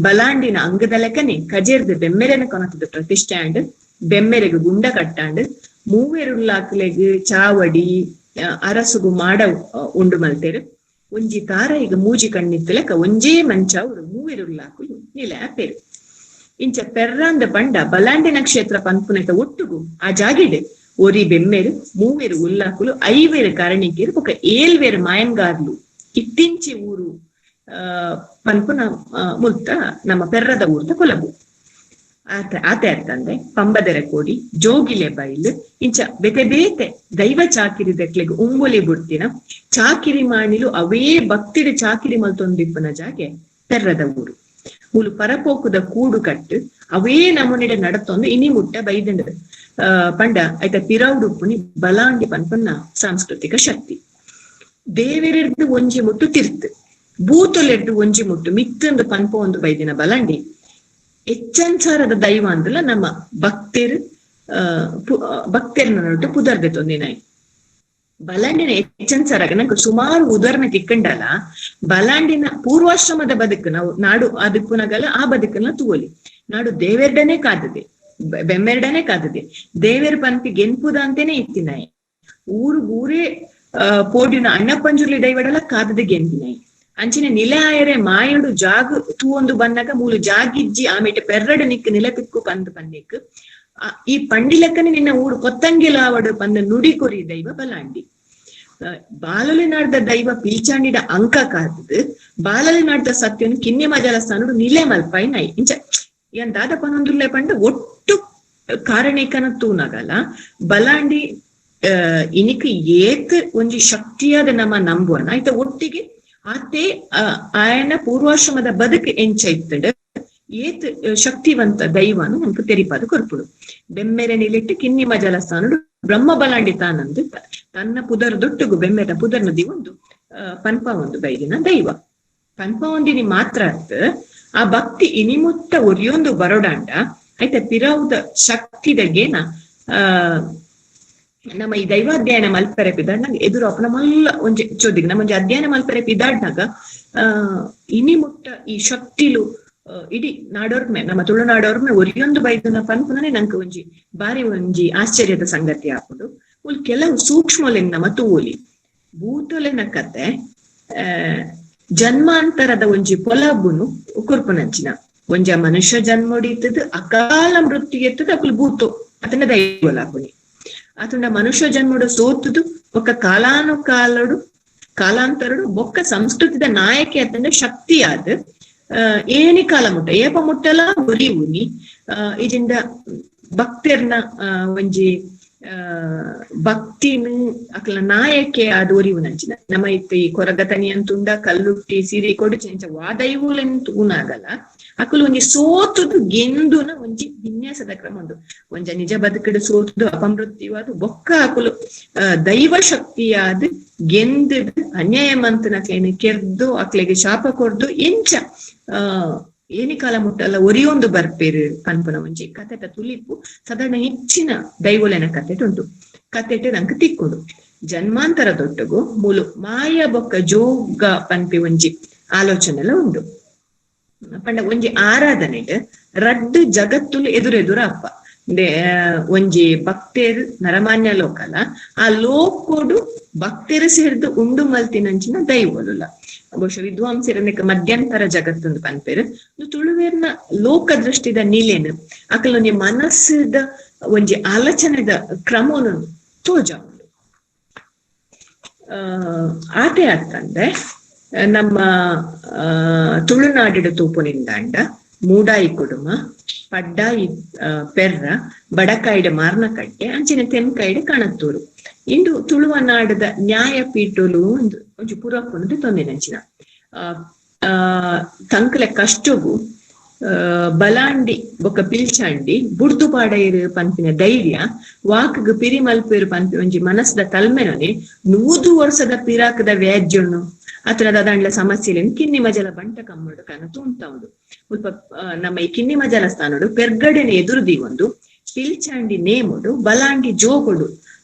ಬಲಾಂಡಿನ ಅಂಗದ ಲೆಕ್ಕನೆ ಕಜೇರ್ದ ಬೆಮ್ಮೆರೆನ ಕೊನತದ ಪ್ರತಿಷ್ಠೆ ಆಂಡ್ ಬೆಮ್ಮೆರೆಗ್ ಗುಂಡ ಕಟ್ಟಾಂಡ್ ಮೂವೆರುಲ್ಲಾಕ್ಲೆಗ್ ಚಾವಡಿ ಅರಸುಗು ಮಾಡ ಉಂಡು ಮಲ್ತೇರು. ಒಂಜಿ ತಾರ ಈಗ ಮೂಜಿ ಕಣ್ಣಿತ್ತು ಲೆಕ್ಕ ಒಂಜೇ ಮಂಚ ಅವರು ಮೂವೆರುಲ್ಲಾಕುಲು ನಿಲೆ ಆಪೇರು. ಇಂಚ ಪೆರ್ರಾಂದ ಬಂಡ ಬಲಾಂಡಿನ ಕ್ಷೇತ್ರ ಪನ್ಪುನೆತ ಒಟ್ಟುಗು ಆ ಜಾಗಿಡೆ ಒರಿ ಬೆಮ್ಮೆರು ಮೂವೆರು ಉಲ್ಲಾಕುಲು ಐವೇರು ಕಾರಣಿಕೆರು ಬೊಕ ಏಲ್ವೇರು ಮಾಯಂಗಾರ್ಲು ಇತ್ತಿಂಚಿ ಊರು ಪನ್ಪುನ ಮುಲ್ತ ನಮ್ಮ ಪೆರ್ರದ ಊರ್ದ ಕೊಲಬು ಆತ ಆತೆ ಅರ್ತಂದೆ ಪಂಬದೆರೆ ಕೋಡಿ ಜೋಗಿಲೆ ಬೈಲು ಇಂಚ ಬೇತೆ ಬೇತೆ ದೈವ ಚಾಕಿರಿ ದಕ್ಲೆಗ್ ಉಂಬೊಲಿ ಬುಡ್ತಿನ ಚಾಕಿರಿ ಮಾಣಿಲು ಅವೇ ಭಕ್ತಿಡು ಚಾಕಿರಿ ಮಲ್ತೊಂದಿಪ್ಪುನ ಜಾಗೆ ಪೆರ್ರದ ಊರು. ಮೂಲು ಪರಪೋಕುದ ಕೂಡು ಕಟ್ಟು ಅವೇ ನಮೂನಿಡ ನಡತೊಂದು ಇನಿ ಮುಟ್ಟ ಬೈದಂಡ ಪಂಡ ಐತ ಪಿರೌಡುಪ್ಪುನಿ ಬಲಾಂಡಿ ಪನ್ಪನ್ನ ಸಾಂಸ್ಕೃತಿಕ ಶಕ್ತಿ. ದೇವೆರೆಡ್ದು ಒಂಜಿ ಮುಟ್ಟು ತಿರ್ತು ಭೂತೊಲೆಡ್ದು ಒಂಜಿ ಮುಟ್ಟು ಮಿತ್ತಂದು ಪನ್ಪ ಒಂದು ಬೈದಿನ ಬಲಾಂಡಿ ಎಚ್ಚನ್ಸಾರದ ದೈವ ಅಂದಲ ನಮ್ಮ ಭಕ್ತರು ಭಕ್ತರನ್ನ ನಟ್ಟು ಪುದರ್ದೆ ತೊಂದಿನಾಯಿ. ಬಲಾಂಡಿನ ಎಚ್ಚನ್ಸಾರಾಗ ನಂಗೆ ಸುಮಾರು ಉದಾಹರಣೆ ತಿಕ್ಕಂಡಲ್ಲ. ಬಲಾಂಡಿನ ಪೂರ್ವಾಶ್ರಮದ ಬದುಕು ನಾವು ನಾಡು ಅದಕ್ಕುನಗಲ್ಲ ಆ ಬದುಕನ್ನ ತೂವಲಿ ನಾಡು ದೇವೆರ್ಡನೆ ಕಾದದೆ ಬೆಮ್ಮೆರ್ಡನೆ ಕಾದದೆ ದೇವೆರ್ ಪನ್ಪಿ ಗೆನ್ಪುದ ಅಂತೇನೆ ಇತ್ತಿನಾಯಿ. ಊರುಗೂರೇ ಪೋಡಿನ ಅಣ್ಣಪಂಜುರ್ಲಿ ದೈವಡಲ ಕಾದದೆ ಗೆನ್ಪಿನಾಯಿ. ಅಂಚಿನ ನಿಲೆ ಆಯರೆ ಮಾಯಡು ಜಾಗ ತೂವೊಂದು ಬನ್ನಗ ಮೂಲು ಜಾಗಿಜ್ಜಿ ಆಮೇಟ ಪೆರ್ರಡು ನಿಕ್ ನಿಲೆ ತಿಕ್ಕು ಪಂದು ಪನ್ನಿಕ್ ಈ ಪಂಡಿಲಕ್ಕನೆ ನಿನ್ನ ಊರು ಕೊತ್ತಂಗಿಲಾವಡು ಪಂದ ನುಡಿ ಕೊರಿ ದೈವ ಬಲಾಂಡಿ. ಬಾಲಲಿ ನಾಡ್ದ ದೈವ ಪೀಚಾಂಡಿಡ ಅಂಕ ಕಾತದು ಬಾಲಲಿ ನಾಡ್ದ ಸತ್ಯನು ಕಿನ್ನಿ ಮಜಲ ಸ್ಥಾನಡು ನಿಲೆ ಮಲ್ಪಾಯಿ ನಾಯಿ. ಇಂಚ ಏನ್ ದಾದ ಪನೊಂದುರ್ಲೆ ಪಂಡ ಒಟ್ಟು ಕಾರಣಿಕನ ತೂನಗಲ ಬಲಾಂಡಿ ಇನಿಕ್ ಏತ್ ಒಂಜಿ ಶಕ್ತಿಯಾದ ನಮ್ಮ ನಂಬುವನ ಆಯ್ತ ಒಟ್ಟಿಗೆ ಆತೆ ಆಯನ ಪೂರ್ವಾಶ್ರಮದ ಬದುಕು ಎಂಚ ಇತ್ತಂಡ ಏತ್ ಶಕ್ತಿವಂತ ದೈವನು ನಮ್ಗೆ ತೆರಿಪಾದ ಕೊರ್ಪುಡು. ಬೆಮ್ಮೆರೆ ನಿಲಿಟ್ಟು ಕಿನ್ನಿ ಮಜಲ ಸ್ಥಾನಡು ಬ್ರಹ್ಮ ಬಲಾಂಡಿ ತಾನಂದು ತನ್ನ ಪುದರ್ ದೊಟ್ಟುಗು ಬೆಮ್ಮೆರ ಪುದರ್ ನದಿ ಒಂದು ಪನ್ಪ ಒಂದು ಬೈದಿನ ದೈವ ಪನ್ಪ ಒಂದಿನಿ ಮಾತ್ರ ಅತ್ ಆ ಭಕ್ತಿ ಇನಿಮುತ್ತ ಒರಿಯೊಂದು ಬರೋಡಾಂಡ ಆಯ್ತ ಪಿರೌದ ಶಕ್ತಿದಗೇನ ನಮ್ಮ ಈ ದೈವಾಧ್ಯಯನ ಮಲ್ಪೆರೆ ಪಿದಾಡ್ನಾಗ ಎದುರು ಅಪ್ಪನ ಮಲ್ಲ ಒಂಜಿ ಚೋದಿಗ್ ನಮ್ಮ ಒಂಜಿ ಅಧ್ಯಯನ ಮಲ್ಪೆರೆ ಪಿದಾಡ್ನಾಗ ಇನಿಮುಟ್ಟ ಈ ಶಕ್ತಿಲು ಇಡೀ ನಾಡೋರ್ಮೆ ನಮ್ಮ ತುಳುನಾಡೋರ್ಮೆ ಒರಿಯೊಂದು ಬೈದನ ಪನ್ಪುನೇ ನಂಗೆ ಒಂಜಿ ಬಾರಿ ಒಂಜಿ ಆಶ್ಚರ್ಯದ ಸಂಗತಿ ಆಪುಂಡು. ಉಲ್ ಕೆಲವು ಸೂಕ್ಷ್ಮಲೆನ್ ನಮ್ಮ ತೂವೊಲಿ ಭೂತೊಲೆನ ಕತೆ ಜನ್ಮಾಂತರದ ಒಂಜಿ ಪೊಲಬುನು ಕೊರ್ಪುನಂಚಿನ ಒಂಜ ಮನುಷ್ಯ ಜನ್ಮೊಡಿತದ ಅಕಾಲ ಮೃತ್ಯು ಎತ್ತದ ಅಕುಲು ಭೂತೋ ಅದನ್ನ ದೈವಲಾಪುನಿ. ಆತುಂಡ ಮನುಷ್ಯ ಜನ್ಮಡು ಸೋತುದು ಬೊಕ್ಕ ಕಾಲಾನುಕಾಲಡು ಕಾಲಾಂತರಡು ಬೊಕ್ಕ ಸಂಸ್ಕೃತಿದ ನಾಯಕಿ ಅತಂಡ ಶಕ್ತಿ ಆದ್ ಏನಿ ಕಾಲ ಮುಟ್ಟ ಏಪ ಮುಟ್ಟಲ ಒರಿ ಉನಿ ಇಜಿಂದ ಭಕ್ತರ್ನ ಒಂಜಿ ಭಕ್ತಿನ ಅಕ್ಲ ನಾಯಕೆ ಆದ್ ಒರಿವುನಂಚಿನ ನಮ್ಮ ಇತ್ತೆ ಈ ಕೊರಗತನಿ ಅಂತುಂಡ ಕಲ್ಲುಟ್ಟಿ ಸಿರಿ ಕೊಡುಚಿ ಅಂಚ ವಾದೈವುಲೆನ್ ತೂನಾಗಲ ಅಕುಲು ಒಂಜಿ ಸೋತುದು ಗೆಂದುನ ಒಂಜಿ ವಿನ್ಯಾಸದ ಕ್ರಮ ಉಂಡು. ಒಂಜ ನಿಜ ಬದುಕಡು ಸೋತುದು ಅಪಮೃತ್ಯುವಾದ ಬೊಕ್ಕ ಅಕುಲು ದೈವ ಶಕ್ತಿಯಾದ ಗೆಂದು ಅನ್ಯಾಯ ಮಂತನ ಅಕ್ಲೇನ ಕೆರ್ದು ಅಕ್ಲೆಗೆ ಶಾಪ ಕೊರ್ದು ಎಂಚ ಏನಿ ಕಾಲ ಮುಟ್ಟಲ್ಲ ಒರಿಯೊಂದು ಬರ್ಪೇರು ಪನ್ಪುನ ಒಂಜಿ ಕತೆಟ ತುಲಿಪು ಸಾಧಾರಣ ಹೆಚ್ಚಿನ ದೈವೊಲೆನ ಕತೆಟ್ ಉಂಟು. ಕತೆಟ್ ನಂಕ್ ತಿಕ್ಕುಂಡು. ಜನ್ಮಾಂತರ ದೊಟ್ಟಗು ಮೂಲು ಮಾಯ ಬೊಕ್ಕ ಜೋಗ ಪನ್ಪಿ ಒಂಜಿ ಆಲೋಚನೆಲ ಉಂಡು. ಪಂಡ ಒಂಜಿ ಆರಾಧನೆಡ್ ರಡ್ಡು ಜಗತ್ತುಲು ಎದುರೆದುರ ಅಪ್ಪ ಒಂಜಿ ಭಕ್ತೇರು ನರಮಾನ್ಯ ಲೋಕಲ ಆ ಲೋಕೋಡು ಭಕ್ತರು ಸೇರ್ದು ಉಂಡು ಮಲ್ತಿನಂಚಿನ ದೈವೊಲುಲ. ಬಹುಶಃ ವಿದ್ವಾಂಸರನ್ನ ಮಧ್ಯಂತರ ಜಗತ್ತೊಂದು ಪನ್ಪೇರು. ತುಳುವೇರ್ನ ಲೋಕ ದೃಷ್ಟಿದ ನಿಲೆನು ಅಕಲೊಂಜಿ ಮನಸ್ಸುದ ಒಂಜಿ ಆಲೋಚನೆದ ಕ್ರಮನು ತೋಜ ಉಂಡು. ಆತೆ ಅತ್ತಂದೆ ನಮ್ಮ ತುಳುನಾಡಿಡ ತೂಪುನಿಂದಾಂಡ ಮೂಡಾಯಿ ಕುಡುಮ, ಪಡ್ಡಾಯಿ ಪೆರ್ರ, ಬಡಕಾಯಿಡ ಮಾರ್ನಕಟ್ಟೆ, ಅಂಚಿನ ತೆನ್ಕಾಯಿಡ ಕಣತ್ತೂರು ಇಂದು ತುಳುವ ನಾಡದ ನ್ಯಾಯಪೀಠಲು ಒಂದು ಒಂಜಿ ಪುರಪ್ಪುನದು ತೊಂದಿನಂಚಿನ ಆ ತಂಕಲೆ ಕಷ್ಟಗು ಬಲಾಂಡಿ ಬೊಕ್ಕ ಪಿಲ್ಚಾಂಡಿ ಬುಡ್ದು ಪಾಡೈರು ಪನ್ಪಿನ ಧೈರ್ಯ ವಾಕ್ಗ್ ಪಿರಿ ಮಲ್ಪೇರು ಪನ್ಪಿ ಒಂಜಿ ಮನಸ್ಸದ ತಲ್ಮೆನನೆ 100 ವರ್ಷದ ಪಿರಾಕದ ವ್ಯಾಜ್ಯನು ಅತ್ರ ದಾದಾಂಡ್ಲ ಸಮಸ್ಯೆಲೇನು ಕಿನ್ನಿ ಮಜಲ ಬಂಟ ಕಮ್ಮಡು ಕನ ತುಂಬ್ತಾ ಉಂಡು. ಮುಲ್ಪ ನಮ್ಮ ಈ ಕಿನ್ನಿ ಮಜಲ ಸ್ಥಾನಡು ಪೆರ್ಗಡೆನೆ ಎದುರುದಿ ಒಂದು ಪಿಲ್ಚಾಂಡಿ ನೇಮುಡು ಬಲಾಂಡಿ ಜೋಗುಡು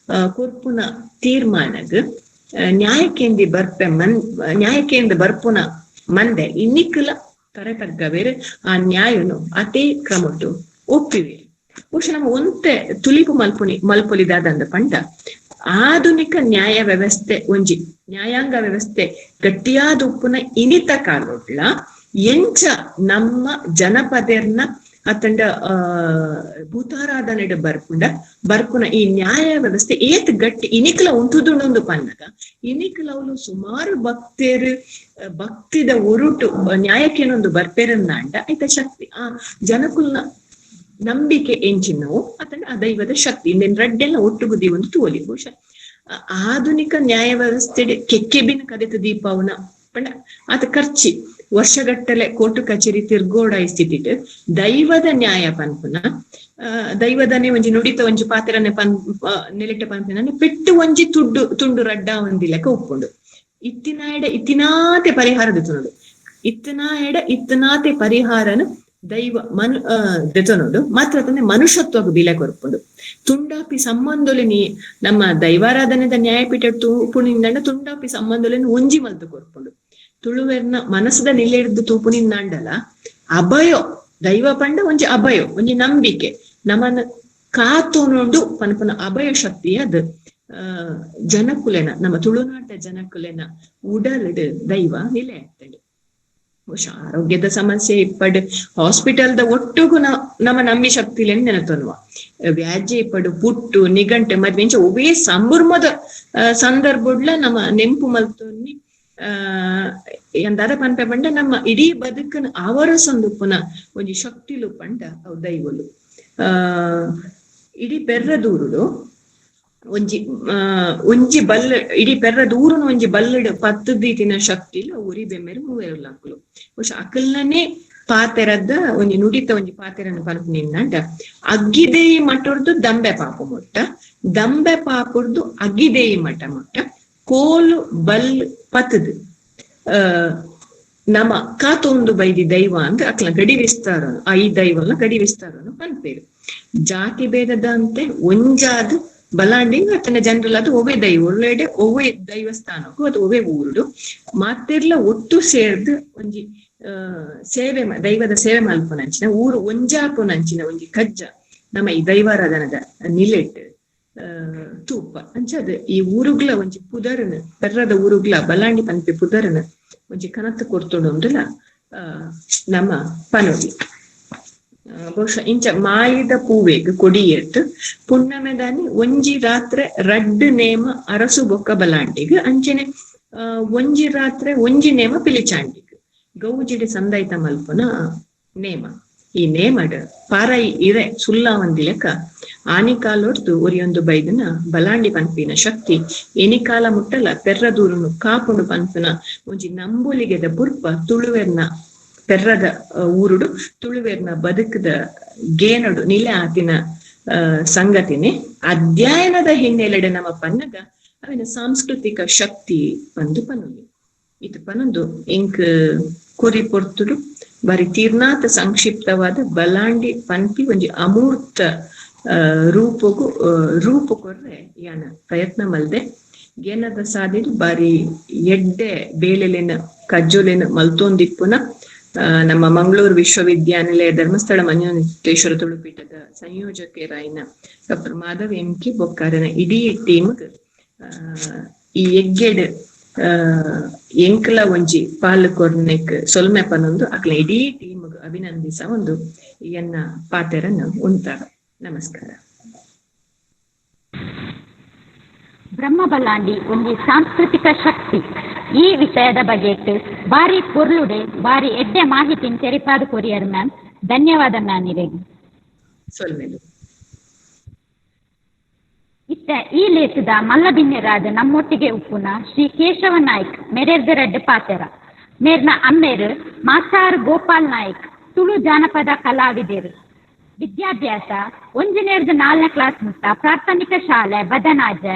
ಕೊರ್ಪುನ ತೀರ್ಮಾನಗ್ ನ್ಯಾಯಕೇಂದಿ ಬರ್ಪೆ ಮನ್ ನ್ಯಾಯಕೇಂದ್ರ ಬರ್ಪುನ ಮಂದೆ ಇನ್ನಿಕ್ಕಲ ತರೆ ತಗ್ಗವೇರು ಆ ನ್ಯಾಯನು ಅತೇ ಕ್ರಮಟ್ಟು ಒಪ್ಪಿವೆ. ಬಹುಶಃ ನಮ್ಮ ಒಂತೆ ತುಲಿಪು ಮಲ್ಪುನಿ ಮಲ್ಪೊಲಿದಾದಂದ ಪಂಡ ಆಧುನಿಕ ನ್ಯಾಯ ವ್ಯವಸ್ಥೆ ಒಂಜಿ ನ್ಯಾಯಾಂಗ ವ್ಯವಸ್ಥೆ ಗಟ್ಟಿಯಾದ ಉಪ್ಪುನ ಇನಿತ ಕಾಲೊಡ್ಲ ಎಂಚ ನಮ್ಮ ಜನಪದರ್ನ ಅತಂಡ ಭೂತಾರಾಧನೆ ಬರ್ಪುಂಡ ಬರ್ಪುನ ಈ ನ್ಯಾಯ ವ್ಯವಸ್ಥೆ ಏತ್ ಗಟ್ಟಿ ಇನಿಕ್ಲ ಉಂಟುದುಂಡು ಪನ್ನಗ ಇನಿಕ್ಲವ್ಲು ಸುಮಾರು ಭಕ್ತರು ಭಕ್ತಿದ ಒರುಟು ನ್ಯಾಯಕ್ಕೇನೊಂದು ಬರ್ಪೇರನ್ನಾಂಡ ಐತ ಶಕ್ತಿ ಆ ಜನಕುಲ್ನ ನಂಬಿಕೆ ಎಂಚಿನವು ಅತಂಡ ಆ ದೈವದ ಶಕ್ತಿ ಇಂದೇನ್ ರಡ್ಡೆಲ್ಲ ಒಟ್ಟುಗುದಿ ಒಂದು ತೋಲಿ. ಬಹುಶಃ ಆಧುನಿಕ ನ್ಯಾಯ ವ್ಯವಸ್ಥೆ ಕೆಕ್ಕೆಬಿನ ಕದೆತ ದೀಪಾವನ ಪಂಡ ಆತ ಖರ್ಚಿ ವರ್ಷಗಟ್ಟಲೆ ಕೋರ್ಟು ಕಚೇರಿ ತಿರ್ಗೋಡ ಸ್ಥಿತಿ ದೈವದ ನ್ಯಾಯ ಪನ್ಪುನ ದೈವದನೆ ಒಂಜಿ ನುಡಿತ ಒಂಜಿ ಪಾತ್ರನೆ ಪನ್ ನೆಲೆಟ ಪನ್ಪಿನ ಪೆಟ್ಟು ಒಂಜಿ ತುಡ್ಡು ತುಂಡು ರಡ್ಡ ಒಂದಿ ಲೆಕ್ಕ ಉಪ್ಪುಂಡು. ಇತ್ತಿನಾಯಡ ಇತ್ತಿನಾತೆ ಪರಿಹಾರ ದೆತೊನುಡು ಇತ್ತನಾಯಡ ಇತ್ತನಾತೆ ಪರಿಹಾರನು ದೈವ ಮನು ದೆತೊನುಡು ಮಾತ್ರ ತಂದೆ ಮನುಷ್ಯತ್ವಕ್ಕೆ ಬಿಲೆ ಕೊರ್ಪುಂಡು. ತುಂಡಾಪಿ ಸಂಬಂಧೊಲೆನಿ ನಮ್ಮ ದೈವಾರಾಧನೆದ ನ್ಯಾಯಪೀಠ ತೂಪುನಿಂದ ತುಂಡಾಪಿ ಸಂಬಂಧೊಲೆನಿ ಒಂಜಿ ಮಲ್ತು ಕೊರ್ಪುಂಡು. ತುಳುವೆರ್ನ ಮನಸ್ಸದ ನಿಲೆರ್ದು ತೂಪುನಿಂದಾಂಡಲ ಅಭಯೋ ದೈವ ಪಂಡ ಒಂಜಿ ಅಭಯೋ ಒಂಜಿ ನಂಬಿಕೆ ನಮನ ಕಾತೊನುಂಡು ಪನ್ಪುನ ಅಭಯ ಶಕ್ತಿ ಅದು ಜನಕುಲೆನ ನಮ್ಮ ತುಳುನಾಟ ಜನಕುಲೆನ ಉಡಲ್ಡ್ ದೈವ ನಿಲೆ ಆಗ್ತದೆ. ಬಹುಶಃ ಆರೋಗ್ಯದ ಸಮಸ್ಯೆ ಇಪ್ಪಡು ಹಾಸ್ಪಿಟಲ್ದ ಒಟ್ಟುಗು ನಮ್ಮ ನಂಬಿ ಶಕ್ತಿಲೇನು ನೆನತೊನ್ನುವ ವ್ಯಾಜ್ಯ ಇಪ್ಪಡು ಪುಟ್ಟು ನಿಗಂಟೆ ಮದ್ವೆ ಇಂಚ ಒವೇ ಸಂಭ್ರಮದ ಸಂದರ್ಭಡ್ಲ ನಮ್ಮ ನೆಂಪು ಮಲ್ತೊನ್ನಿ ಎಂದಾದ ಪನ್ಪೆ ಪಂಡ ನಮ್ಮ ಇಡೀ ಬದುಕನ್ನು ಆವರಸೊಂದು ಪುನ ಒಂಜಿ ಶಕ್ತಿಲು ಪಂಡ ಅವು ದೈವಲು. ಇಡೀ ಪೆರ್ರದೂರುಡು ಒಂಜಿ ಒಂಜಿ ಬಲ್ಲ ಇಡೀ ಪೆರ್ರದೂರುನು ಒಂಜಿ ಬಲ್ಲಡು ಪತ್ತು ದೀತಿನ ಶಕ್ತಿಲು ಉರಿ ಬೆಮ್ಮೆರು ಮೂವೆರುಲ್ಲ ಅಕುಲು. ಬಹುಶಃ ಅಕಲ್ನೇ ಪಾತೆರದ ಒಂಜಿ ನುಡಿತ ಒಂಜಿ ಪಾತೆರನ್ನು ಪನ್ಪು ನಿನ್ನಂಡ ಅಗ್ಗಿದೇಯಿ ಮಠರ್ದು ದಂಬೆ ಪಾಪ ಮುಟ್ಟ ದಂಬೆ ಪಾಪುರ್ದು ಅಗ್ಗಿದೇಯಿ ಮಠ ಮುಟ್ಟ ಕೋಲು ಬಲ್ ಪತ್ತದು ನಮ್ಮ ಕಾತೊಂದು ಬೈದಿ ದೈವ ಅಂದ್ರೆ ಅಕ್ಲ ಗಡಿ ವಿಸ್ತಾರನು ಆ ಈ ದೈವನ ಗಡಿ ವಿಸ್ತಾರನು ಪನ್ಪೇರು. ಜಾತಿ ಭೇದದಂತೆ ಒಂಜಾದ ಬಲಾಂಡಿ ಅತನ ಜನರಲ್ ಅದು ಒವೇ ದೈವ ಒಳ್ಳೆಡೆ ಒವೇ ದೈವಸ್ಥಾನಕ್ಕೂ ಅದು ಒವೇ ಊರುಡು ಮಾತೆರ್ಲ ಒಟ್ಟು ಸೇರ್ದು ಒಂಜಿ ಸೇವೆ ದೈವದ ಸೇವೆ ಮಲ್ಪುನಂಚಿನ ಊರು ಒಂಜಾಪುನಂಚಿನ ಒಂಜಿ ಕಜ್ಜ ನಮ್ಮ ಈ ದೈವಾರಾಧನದ ನಿಲೆಟ್ ತೂಪ ಅಂಚದ ಈ ಊರುಗ್ಲ ಒಂಜಿ ಪುದರನ ಪೆರ್ರದ ಊರುಗ್ಲ ಬಲಾಂಡಿ ಪನ್ಪಿ ಪುದರನ ಒಂಜಿ ಕನತ್ತು ಕೊರ್ತುಂಡು ಅಂದ್ರಲ ನಮ್ಮ ಪನೋಲಿ. ಬಹುಶಃ ಇಂಚ ಮಾಯಿದ ಪೂವೆಗ್ ಕೊಡಿಯೇರ್ತು ಪುಣ್ಣಮೆದಾನಿ ಒಂಜಿ ರಾತ್ರೆ ರಡ್ಡು ನೇಮ ಅರಸು ಬೊಕ್ಕ ಬಲಾಂಡಿಗ್ ಅಂಚನೆ ಒಂಜಿ ರಾತ್ರೆ ಒಂಜಿ ನೇಮ ಪಿಲಿಚಾಂಡಿಗ್ ಗೌಜಿಡಿ ಸಂದಾಯ್ತ ಮಲ್ಪುನ ನೇಮ. ಈ ನೇಮಡ್ ಪಾರೈ ಇರೆ ಸುಲ್ಲ ಒಂದಿ ಲೆಕ್ಕ ಆನಿಕಾಲೊಡ್ದು ಒರಿಯೊಂದು ಬೈದನ ಬಲಾಂಡಿ ಪನ್ಪಿನ ಶಕ್ತಿ ಎನಿಕಾಲ ಮುಟ್ಟಲ ಪೆರ್ರದೂರುನು ಕಾಪುಂಡು ಪನ್ಪಿನ ಒಂಜಿ ನಂಬುಲಿಗೆದ ಪುರ್ಪ ತುಳುವೆರ್ನ ಪೆರ್ರದ ಊರುಡು ತುಳುವೆರ್ನ ಬದುಕದ ಗೇನಡು ನಿಲೆ ಆತಿನ ಸಂಗತಿನೇ. ಅಧ್ಯಯನದ ಹಿನ್ನೆಲೆಡೆ ನಮ್ಮ ಪನ್ನಗ ಅವಿನ ಸಾಂಸ್ಕೃತಿಕ ಶಕ್ತಿ ಪಂದು ಪನೊಲಿ. ಇದು ಪನೊಂದು ಇಂಕ್ ಕುರಿ ಪೊರ್ತುಡು ಬಾರಿ ತೀರ್ನಾಥ ಸಂಕ್ಷಿಪ್ತವಾದ ಬಲಾಂಡಿ ಪನ್ಪಿ ಒಂಜಿ ಅಮೂರ್ತ ರೂಪಗು ರೂಪು ಕೊರ್ರೆ ಯಾನ ಪ್ರಯತ್ನ ಮಲ್ದೆ. ಗೇನದ ಸಾದಿಡ್ ಬಾರಿ ಎಡ್ಡೆ ಬೇಲೆಲೆನ ಕಜ್ಜೊಲೆನ ಮಲ್ತೊಂದಿಪ್ಪುನ ನಮ್ಮ ಮಂಗಳೂರು ವಿಶ್ವವಿದ್ಯಾನಿಲಯ Dharmasthala Manjunatheshwara ತುಳುಪೀಠದ ಸಂಯೋಜಕರಾಯಿನ doctor Madhav M K ಬೊಕ್ಕಾರನ ಇಡೀ ಟೀಮ್ ಈ ಎಗ್ಗೆಡ್ ಎಂಕಲ ಒಂಜಿ ಪಾಲು ಕೊರ್ನೆಕ್ ಸೊಲ್ಮೆ ಪನೊಂದು ಅಕ್ಲ ಇಡೀ ಟೀಮ್ ಅಭಿನಂದಿಸ ಒಂದು ಎನ್ನ ಪಾತೆರನ್ನು ಉಂಟಾರ. ನಮಸ್ಕಾರ. ಬ್ರಹ್ಮ ಬಲಾಂಡಿ ಒಂದು ಸಾಂಸ್ಕೃತಿಕ ಶಕ್ತಿ ಈ ವಿಷಯದ ಬಗ್ಗೆ ಬಾರಿ ಪೊರ್ಲುಡೆ ಬಾರಿ ಎಡ್ಡೆ ಮಾಹಿತಿ ತೆರಿಪಾದ ಕೊರಿಯರ್ ಮ್ಯಾಮ್. ಧನ್ಯವಾದ ಮ್ಯಾಮ್. ಇರೆಗ್ ಸೊಲ್ಮೆಲು. ಇತ್ತ ಈ ಲೇಸದ ಮಲ್ಲಬಿನ್ನೆರಾದ ನಮ್ಮೊಟ್ಟಿಗೆ ಉಪ್ಪುನ ಶ್ರೀ ಕೇಶವ ನಾಯ್ಕ್ ಮೆರೆರ್ದ ಪಾತೆರ. ಮೇರ್ನ ಅಮ್ಮೇರು ಮಾಚಾರ್ ಗೋಪಾಲ್ ನಾಯ್ಕ್ ತುಳು ಜಾನಪದ ಕಲಾವಿದರು. ವಿದ್ಯಾಭ್ಯಾಸ 1ನೇರ್ದು 4ನೇ ಕ್ಲಾಸ್ ಮುಟ್ಟ ಪ್ರಾಥಮಿಕ ಶಾಲೆ ಬದನಾಜೆ,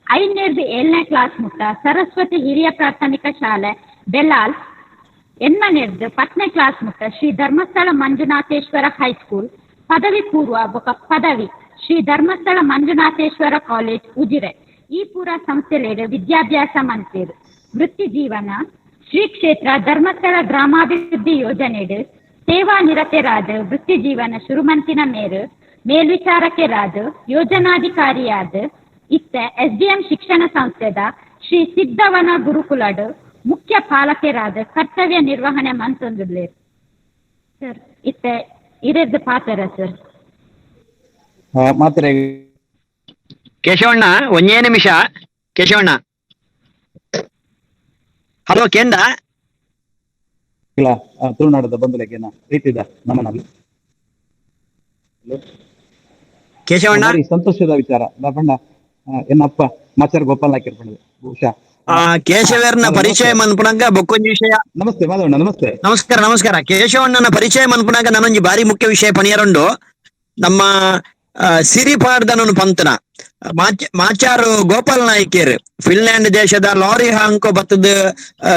5ನೇರ್ದು 7ನೇ ಕ್ಲಾಸ್ ಮುಟ್ಟ ಸರಸ್ವತಿ ಹಿರಿಯ ಪ್ರಾಥಮಿಕ ಶಾಲೆ ಬೆಲಾಲ್, 8ನೇರ್ದು 10ನೇ ಕ್ಲಾಸ್ ಮುಟ್ಟ ಶ್ರೀ ಧರ್ಮಸ್ಥಳ ಮಂಜುನಾಥೇಶ್ವರ ಹೈಸ್ಕೂಲ್, ಪದವಿ ಪೂರ್ವ ಬೊಕ ಪದವಿ ಶ್ರೀ ಧರ್ಮಸ್ಥಳ ಮಂಜುನಾಥೇಶ್ವರ ಕಾಲೇಜ್ ಉಜಿರೆ ಈ ಪೂರ ಸಂಸ್ಥೆಲೇಡು ವಿದ್ಯಾಭ್ಯಾಸ ಮಂತೇರು. ವೃತ್ತಿ ಜೀವನ ಶ್ರೀ ಕ್ಷೇತ್ರ ಧರ್ಮಸ್ಥಳ ಗ್ರಾಮಾಭಿವೃದ್ಧಿ ಯೋಜನೆಡು ಸೇವಾ ನಿರತರಾದ ವೃತ್ತಿ ಜೀವನ ಶುರುಮಂತಿನ ಮೇರು ಮೇಲ್ವಿಚಾರಕರಾದ ಯೋಜನಾಧಿಕಾರಿಯಾದ ಇತ್ತ ಎಸ್ಡಿಎಂ ಶಿಕ್ಷಣ ಸಂಸ್ಥೆದ ಶ್ರೀ ಸಿದ್ಧವನ ಗುರುಕುಲಡು ಮುಖ್ಯ ಪಾಲಕರಾದ ಕರ್ತವ್ಯ ನಿರ್ವಹಣೆ ಮಂತೊಂದುಳ್ಳೇರು. ಸರ್ ಇತ್ತ ಇರದ್ದು ಪಾತ್ರ ಸರ್. ಮಾತ್ರೆ ಕೇಶವಣ್ಣ ಒಂದೇ ನಿಮಿಷ. ಕೇಶವಣ್ಣ ಹಲೋ ಕೇಂದ್ರ ತುಳುನಾಡದ ಬಂಧುಲೆಗೇನ ಪ್ರೀತಿದ ನಮನ. ಕೇಶವಣ್ಣ ಸಂತೋಷದ ವಿಚಾರ ಬಣ್ಣ ಎನ್ನಪ್ಪ ಮಾಚಾರ್ ಗೋಪಾಲ್ ನಾಯ್ಕ ಬಹುಶಃ ಕೇಶವರ್ನ ಪರಿಚಯ ಮನ್ಪುನಾಗ ಬೊಕ್ಕೊಂಜಿ ವಿಷಯ. ನಮಸ್ತೆ ಮಾಧವಣ್ಣ. ನಮಸ್ತೆ. ನಮಸ್ಕಾರ ನಮಸ್ಕಾರ. ಕೇಶವಣ್ಣನ ಪರಿಚಯ ಮನ್ಪುನಾಗ ನಾನೊಂಜಿ ಬಾರಿ ಮುಖ್ಯ ವಿಷಯ ಪಣಿಯರುಂಡು. ನಮ್ಮ ಸಿರಿಪಾಡ್ದನನು ಪಂತನ ಮಾಚಾರು ಗೋಪಾಲ್ ನಾಯ್ಕೇರ್ ಫಿನ್ಲ್ಯಾಂಡ್ ದೇಶದ ಲಾರಿ ಹಾಂಕೋ ಬತ್ತದ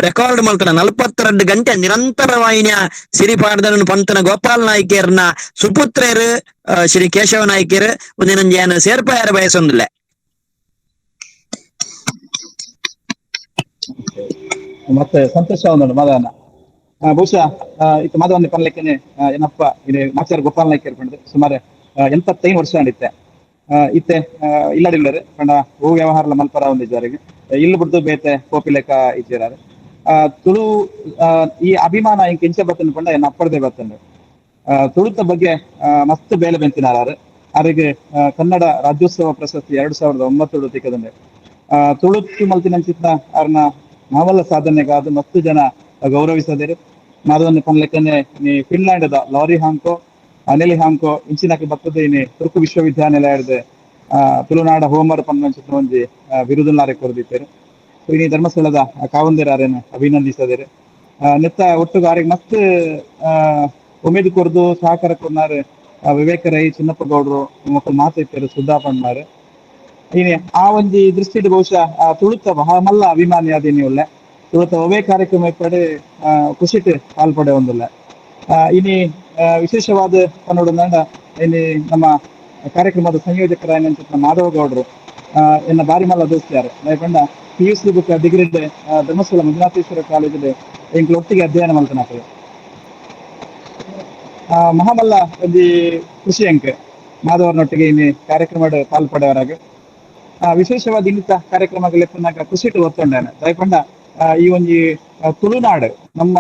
ರೆಕಾರ್ಡ್ ಮಲ್ತನ 42 ಗಂಟೆ ನಿರಂತರವಾಯಿನ ಸಿರಿಪಾಡ್ದನನು ಪಂತನ ಗೋಪಾಲ್ ನಾಯ್ಕೇರ್ನ ಸುಪುತ್ರೇರು ಶ್ರೀ ಕೇಶವ ನಾಯ್ಕೇರ್ ಒಂದಿನೊಂಜಿ ಏನು ಸೇರ್ಪಾಯರ ಬಯಸೊಂದಿಲ್ಲ. ಮತ್ತೆ ಸಂತೋಷ ಒಂದು ಮಾಧವನ ಬಹುಶಃ ಇತ್ತ ಮಾಧವನ ಪನ್ಲೆಕ್ಕನೆ ಏನಪ್ಪ ಇದು ಮಾಚಾರ್ ಗೋಪಾಲ್ ನಾಯ್ಕೇರ್ ಪಂಡ್ದು ಸುಮಾರು 85 ವರ್ಷ ಅಂಡಿತ್ತೆ. ಇತ್ತೆ ಇಲ್ಲಡಿಲ್ಲರು ಪಂಡ ಹೂ ವ್ಯವಹಾರ ಮಲ್ಪರ ಒಂದು ಇದ್ದಾರಿಗೆ ಇಲ್ಲು ಬಿಡ್ದು ಬೇತೆ ಕೋಪಿ ಲೆಕ್ಕ ಇಜ್ಜಿರಾರು. ತುಳು ಈ ಅಭಿಮಾನ ಇಂಕ ಇಂಚ ಬತ್ತಂಡು ಪಂಡ ಎನ್ನ ಅಪ್ಪಡದೆ ಬತ್ತಂಡು. ತುಳುತ ಬಗ್ಗೆ ಮಸ್ತ್ ಬೇಲೆ ಬೆಂತಿನಾರು. ಅವರಿಗೆ ಕನ್ನಡ ರಾಜ್ಯೋತ್ಸವ ಪ್ರಶಸ್ತಿ 2009 ತಿಕ್ಕದಂಡೆ. ತುಳುತ್ತು ಮಲ್ತಿನಂಚಿತ್ನ ಅವ್ರನ್ನ ನಾವಲ್ಲ ಸಾಧನೆಗಾದ ಮಸ್ತ್ ಜನ ಗೌರವಿಸದಿರು. ಮಾಧವನ್ನ ಪನ್ಲೆಕ್ಕನೆ ಫಿನ್ಲ್ಯಾಂಡ್ದ ಲಾರಿ ಹಾಂಕೋ ಅನೆಲಿ ಹಾಂಕೋ ಇಂಚಿನಕ್ಕೆ ಬತ್ತದ ಇನಿ ತುರ್ಕು ವಿಶ್ವವಿದ್ಯಾನಿಲಯದ ತುಳುನಾಡ ಹೋಮರ್ ಪನ್ವಂಚಿನ ಒಂಜಿ ಬಿರುದುನಾರೆ ಕೊರದಿತ್ತೇರು. ಇನಿ ಧರ್ಮಸ್ಥಳದ ಕಾವಂದಿರಾರೇನು ಅಭಿನಂದಿಸದಿರು. ನೆತ್ತ ಒಟ್ಟುಗಾರಿಗೆ ಮಸ್ತ್ ಉಮೇದು ಕೊರ್ದು ಸಹಕಾರ ಕೊರ್ನಾರು ವಿವೇಕ ರೈ, ಚಿನ್ನಪ್ಪ ಗೌಡ್ರು ಮಕ್ಕಳು ಮಾತಾಡ್ತಾರೆ, ಸುಧಾ ಪಣ್ಣಾರು. ಇನಿ ಆ ಒಂಜಿ ದೃಷ್ಟಿಡ್ ಬಹುಶಃ ತುಳುತ ಮಲ್ಲ ಅಭಿಮಾನಿ ಆದಿನಿ ಉಳ್ಳೆ ತುಳುತ ಒವೇ ಕಾರ್ಯಕ್ರಮ ಪಡೆ ಖುಷಿಟ್ ಪಾಲ್ಪಡೆ ಒಂದುಲ್ಲ. ಇನಿ ವಿಶೇಷವಾದ ಕನ್ನಡ ಇನಿ ನಮ್ಮ ಕಾರ್ಯಕ್ರಮದ ಸಂಯೋಜಕರಾಯನ ಮಾಧವ ಗೌಡ್ರು ಎನ್ನ ಬಾರಿ ಮಲ್ಲ ದೋಸ್ತಿಯಾರು. ಪಂಡ PUC book degree Dharmasthala Manjunatheshwara college ಎಂಕ್ಲ ಒಟ್ಟಿಗೆ ಅಧ್ಯಯನ ಮಲ್ತನಾಕಲು. ಮಹಾಮಲ್ಲ ಒಂಜಿ ಖುಷಿ ಅಂಕ ಮಾಧವರನೊಟ್ಟಿಗೆ ಇನಿ ಕಾರ್ಯಕ್ರಮ ಪಾಲ್ಪಡೆಯವರಾಗ. ವಿಶೇಷವಾದ ಇನ್ನಿತ ಕಾರ್ಯಕ್ರಮಗಳು ಖುಷಿಟ್ಟು ಒತ್ತೊಂಡಾನೆ. ದಯಪಂಡ ಈ ಒಂಜಿ ತುಳುನಾಡು ನಮ್ಮ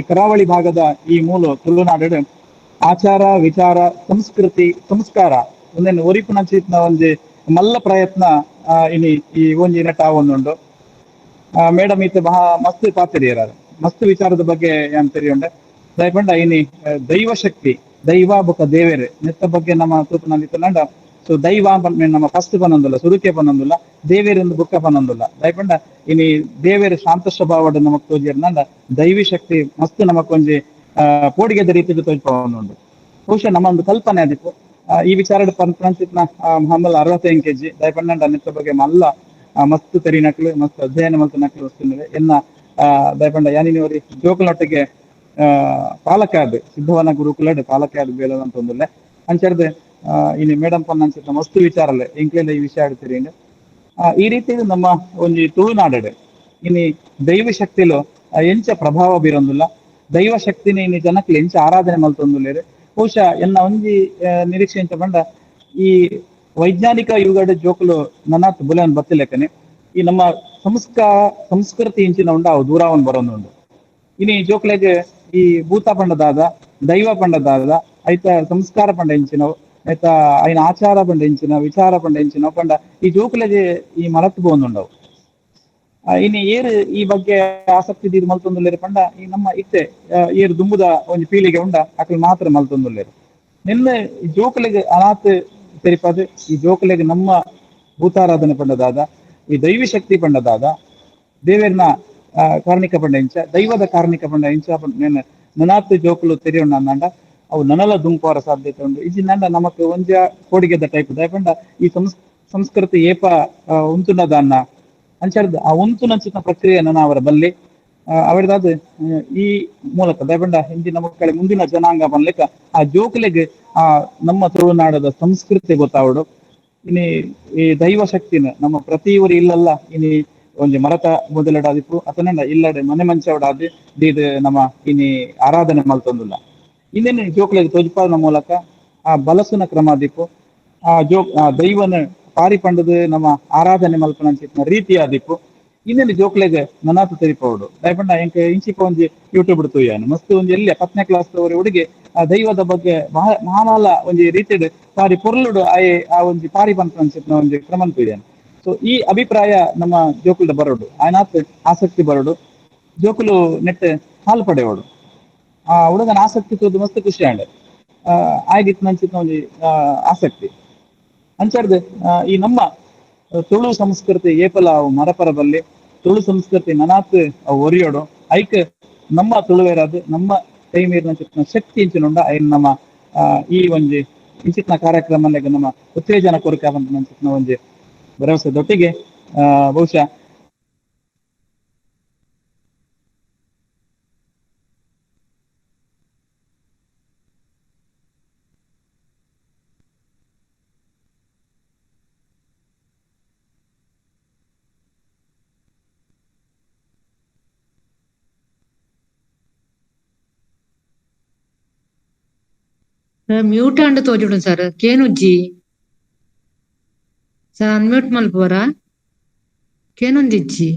ಕರಾವಳಿ ಭಾಗದ ಈ ಮೂಲ ತುಳುನಾಡು ಆಚಾರ ವಿಚಾರ ಸಂಸ್ಕೃತಿ ಸಂಸ್ಕಾರ ಒಂದೇನು ಒರಿಪುನಂಚಿತ್ನ ಒಂಜಿ ಮಲ್ಲ ಪ್ರಯತ್ನ ಇನಿ ಈ ಒಂಜಿ ನಟ ಒಂದುಂಡು. ಮೇಡಮ್ ಈತ ಬಹಳ ಮಸ್ತ್ ಪಾತ್ರಿಯರಾರು ಮಸ್ತ್ ವಿಚಾರದ ಬಗ್ಗೆ ಏನ್ ತೆರಿಯುಂಡೆ. ದಯಪಂಡ ಇನಿ ದೈವ ಶಕ್ತಿ ದೈವ ಬೊಕ ದೇವೇರು ನೆತ್ತ ಬಗ್ಗೆ ನಮ್ಮ ತೂಪುನಂದಿತ್ತುಂಡ So ದೈವ ನಮ್ಮ ಫಸ್ಟ್ ಪನ್ನೊಂದುಲ್ಲ, ಸುರುಕೆ ಪನ್ನೊಂದುಲ್ಲ, ದೇವೇರೊಂದು ಬುಕ್ಕ ಪನ್ನೊಂದುಲ್ಲ. ದಯಪಂಡ ಇನಿ ದೇವೇರು ಶಾಂತ ಸ್ವಭಾವಡ್ ನಮಕ್ ತೋಜಿರ್ನಂಡ ದೈವಿ ಶಕ್ತಿ ಮಸ್ತ್ ನಮಕ್ ಒಂಜಿ ಪೋಡಿಗೆದ ರೀತಿಡ್ ತೋಜಿಪವೊಂದುಂಡು. ಬಹುಶಃ ನಮ್ಮ ಒಂದು ಕಲ್ಪನೆ ಆದಿಪ್ಪು ಈ ವಿಚಾರಡ್ ಪನ್ಪುನಂಚಿತ್ನ ಮಹಮ್ಮಲ್ 65 ಕೆಜಿ ದಯಪಂಡ ನೆತ್ತ ಬಗ್ಗೆ ಮಲ್ಲ ಮಸ್ತ್ ತೆರಿನಕ್ಲು ಮಸ್ತ್ ಅಧ್ಯಯನ ಮಲ್ತನಕ್ಲು ವಸ್ತುನರೆ ಎನ್ನ ದಯಪಂಡ ಯಾನಿನವರಿ ಜೋಕುಲೊಟ್ಟಿಗೆ ಪಾಲಕಾದ್ ಸಿದ್ಧವನ ಗುರುಕುಲಡ್ ಪಾಲಕಾದ್ ಬೇಲದಂತ ಒಂದುಲ್ಲೆ ಅಂಚರ್ದ್ ಇನಿ ಮೇಡಮ್ ಪನ್ನಂಚಿತ್ನ ಮಸ್ತ್ ವಿಚಾರಲೆ ಎಂಕ್ಲೆಲ ಈ ವಿಷಯ ಆಡ್ತೀರಿ. ಈ ರೀತಿ ನಮ್ಮ ಒಂಜಿ ತುಳುನಾಡಡೆ ಇನಿ ದೈವ ಶಕ್ತಿಲು ಎಂಚ ಪ್ರಭಾವ ಬೀರೊಂದುಲ್ಲ, ದೈವ ಶಕ್ತಿನ ಇನಿ ಜನಕ್ಲು ಎಂಚ ಆರಾಧನೆ ಮಲ್ತೊಂದುಲ್ಲೆರ್. ಬಹುಶಃ ಎನ್ನ ಒಂಜಿ ನಿರೀಕ್ಷೆ ಎಂಚ ಪಂಡ ಈ ವೈಜ್ಞಾನಿಕ ಯುಗಡ್ ಜೋಕುಲು ನನಾತ್ ಬುಲೆನ್ ಬತ್ತಿಲೆಕ್ಕನೆ ಈ ನಮ್ಮ ಸಂಸ್ಕೃತಿ ಇಂಚಿನ ಉಂಡು ಅವು ದೂರಾವನ್ ಬರೋದುಂಡು. ಇನಿ ಜೋಕ್ಲೆಗ್ ಈ ಭೂತ ಪಂಡದಾದ, ದೈವ ಪಂಡದಾದ, ಐತ ಸಂಸ್ಕಾರ ಪಂಡ ಇಂಚಿನವು, ಐತ ಐನ ಆಚಾರ ಪಂಡ ಇಂಚಿನ, ವಿಚಾರ ಪಂಡ ಇಂಚಿನವು ಪಂಡ ಈ ಜೋಕುಲೆಗ್ ಈ ಮರತ್ ಪೋವೊಂದುಂಡವು. ಇನಿ ಏರು ಈ ಬಗ್ಗೆ ಆಸಕ್ತಿ ದೀದ್ ಮಲ್ತೊಂದುಲ್ಲೆರ್ ಪಂಡ ಈ ನಮ್ಮ ಇತ್ತೆ ಏರು ದುಂಬುದ ಒಂಜಿ ಪೀಳಿಗೆ ಉಂಡ ಅಕುಲು ಮಾತ್ರ ಮಲ್ತೊಂದುಲ್ಲೆರ್. ನಿನ್ನೆ ಈ ಜೋಕುಲೆಗ್ ಅನಾಥ ತೆರಿಪಾದ್ ಈ ಜೋಕುಲೆಗ್ ನಮ್ಮ ಭೂತಾರಾಧನೆ ಪಂಡದಾದ, ಈ ದೈವಿ ಶಕ್ತಿ ಪಂಡದಾದ, ದೇವೇರ್ನ ಕಾರ್ಣಿಕ ಪಂಡ ಇಂಚ, ದೈವದ ಕಾರ್ಣಿಕ ಪಂಡ ಇಂಚ ನನಾತ್ ಜೋಕುಲು ತೆರಿಯೋಣ ಅಂಡ ಅವು ನನಲ ದುಂಪುವರ ಸಾಧ್ಯತೆ ಉಂಡು. ಇಜ್ಜಿ ನಂಡ ನಮಕ್ ಒಂಜ ಕೋಡಿಗೆದ ಟೈಪ್ ದಯಪಂಡ ಈ ಸಂಸ್ಕೃತಿ ಏಪ ಉಂತುನದಾನ್ನ ಅಂಚರ್ದ್ ಆ ಉಂತುನಂಚಿನ ಪ್ರಕ್ರಿಯೆ ನನ ಅವರ ಬಲ್ಲಿ ಅವರದಾದ ಈ ಮೂಲಕ ದಯಪಂಡ ಹಿಂದಿನ ಮಕ್ಕಳ ಮುಂದಿನ ಜನಾಂಗ ಬನ್ಲಿಕ್ಕ ಆ ಜೋಕುಲೆಗ್ ಆ ನಮ್ಮ ತುಳುನಾಡದ ಸಂಸ್ಕೃತಿ ಗೊತ್ತಾವಡು. ಇನಿ ಈ ದೈವ ಶಕ್ತಿನ ನಮ್ಮ ಪ್ರತಿ ಊರು ಇಲ್ಲಲ್ಲ ಇನಿ ಒಂಜಿ ಮರತ ಮೊದಲಡಾದಿಪ್ಪು ಅತನಂಡ ಇಲ್ಲಡೆ ಮನೆ ಮಂಚವಡಾದಿ ದೀದ್ ನಮ್ಮ ಇನಿ ಆರಾಧನೆ ಮಲ್ತೊಂದುಲ್ಲ. ಇನ್ನೇನು ಜೋಕುಲೆಗ್ ತೋಜಿಪಾದನ ಮೂಲಕ ಆ ಬಲಸುನ ಕ್ರಮ ಆದಿಪ್ಪು, ಆ ಆ ದೈವನ ಪಾರಿ ಪಂಡದು ನಮ್ಮ ಆರಾಧನೆ ಮಲ್ಪನಂಚಿತ್ನ ರೀತಿ ಆದಿಪ್ಪು. ಇನ್ನೇನು ಜೋಕ್ಲೆಗ್ ನನಾತು ತೆರಿಪೋಡು. ದಯಪಂಡ ಎಂಕ್ ಇಂಚಿಪ ಒಂಜಿ ಯೂಟ್ಯೂಬ್ ತೂಯಾನು ಮಸ್ತ್ ಒಂಜಿ ಎಲ್ಲಿ 10ನೇ ಕ್ಲಾಸ್ ದವರಿ ಹುಡುಗಿ ಆ ದೈವದ ಬಗ್ಗೆ ಮಹಾಮಾಲ ಒಂಜಿ ರೀತಿಡ್ ಪಾರಿ ಪೊರ್ಲುಡು ಆಯೆ ಆ ಒಂಜಿ ಪಾರಿ ಪನ್ಪನಂಚಿತ್ನ ಒಂಜಿ ಕ್ರಮನ್ ತೂಯಾನು. ಸೊ ಈ ಅಭಿಪ್ರಾಯ ನಮ್ಮ ಜೋಕುಲ್ದ ಬರೋಡು, ಆಯ್ನಾತ್ ಆಸಕ್ತಿ ಬರೋಡು, ಜೋಕುಲು ನೆಟ್ ಹಾಲು ಪಡೆಯೋಡು. ಆ ಹುಡುಗನ ಆಸಕ್ತಿ ತೋದು ಮಸ್ತ್ ಖುಷಿ ಆಂಡ್ ಆಗಿತ್ತು ಒಂಜಿ ಆಸಕ್ತಿ ಅಂಚರ್ದ್ ಈ ನಮ್ಮ ತುಳು ಸಂಸ್ಕೃತಿ ಏಪಲ ಅವು ಮರಪರ ಬಲ್ಲಿ ತುಳು ಸಂಸ್ಕೃತಿ ನನಾತ್ ಅವು ಒರಿಯೋಡು. ಐಕ್ ನಮ್ಮ ತುಳುವೇರಾದ ನಮ್ಮ ಕೈ ಮೀರಿನ ಶಕ್ತಿ ಇಂಚಿನುಂಡ ಐನ್ ನಮ್ಮ ಈ ಒಂಜಿ ಇಂಚಿತ್ನ ಕಾರ್ಯಕ್ರಮ ನಮ್ಮ ಉತ್ತೇಜನ ಕೊರಕ ನಂಚಿತ್ನ ಒಂಜಿ ಭರವಸೆ ದೊಟ್ಟಿಗೆ ಬಹುಶಃ ಮ್ಯೂಟ್ ಅಂಡ್ ತೋಜುಡು ಸರ್ ಕೇನುಜ್ಜಿ ಸರ್ ಅನ್ಮ್ಯೂಟ್ ಮಲ್ಪುವರ ಕೇನೊಂದಿಜ್ಜಿ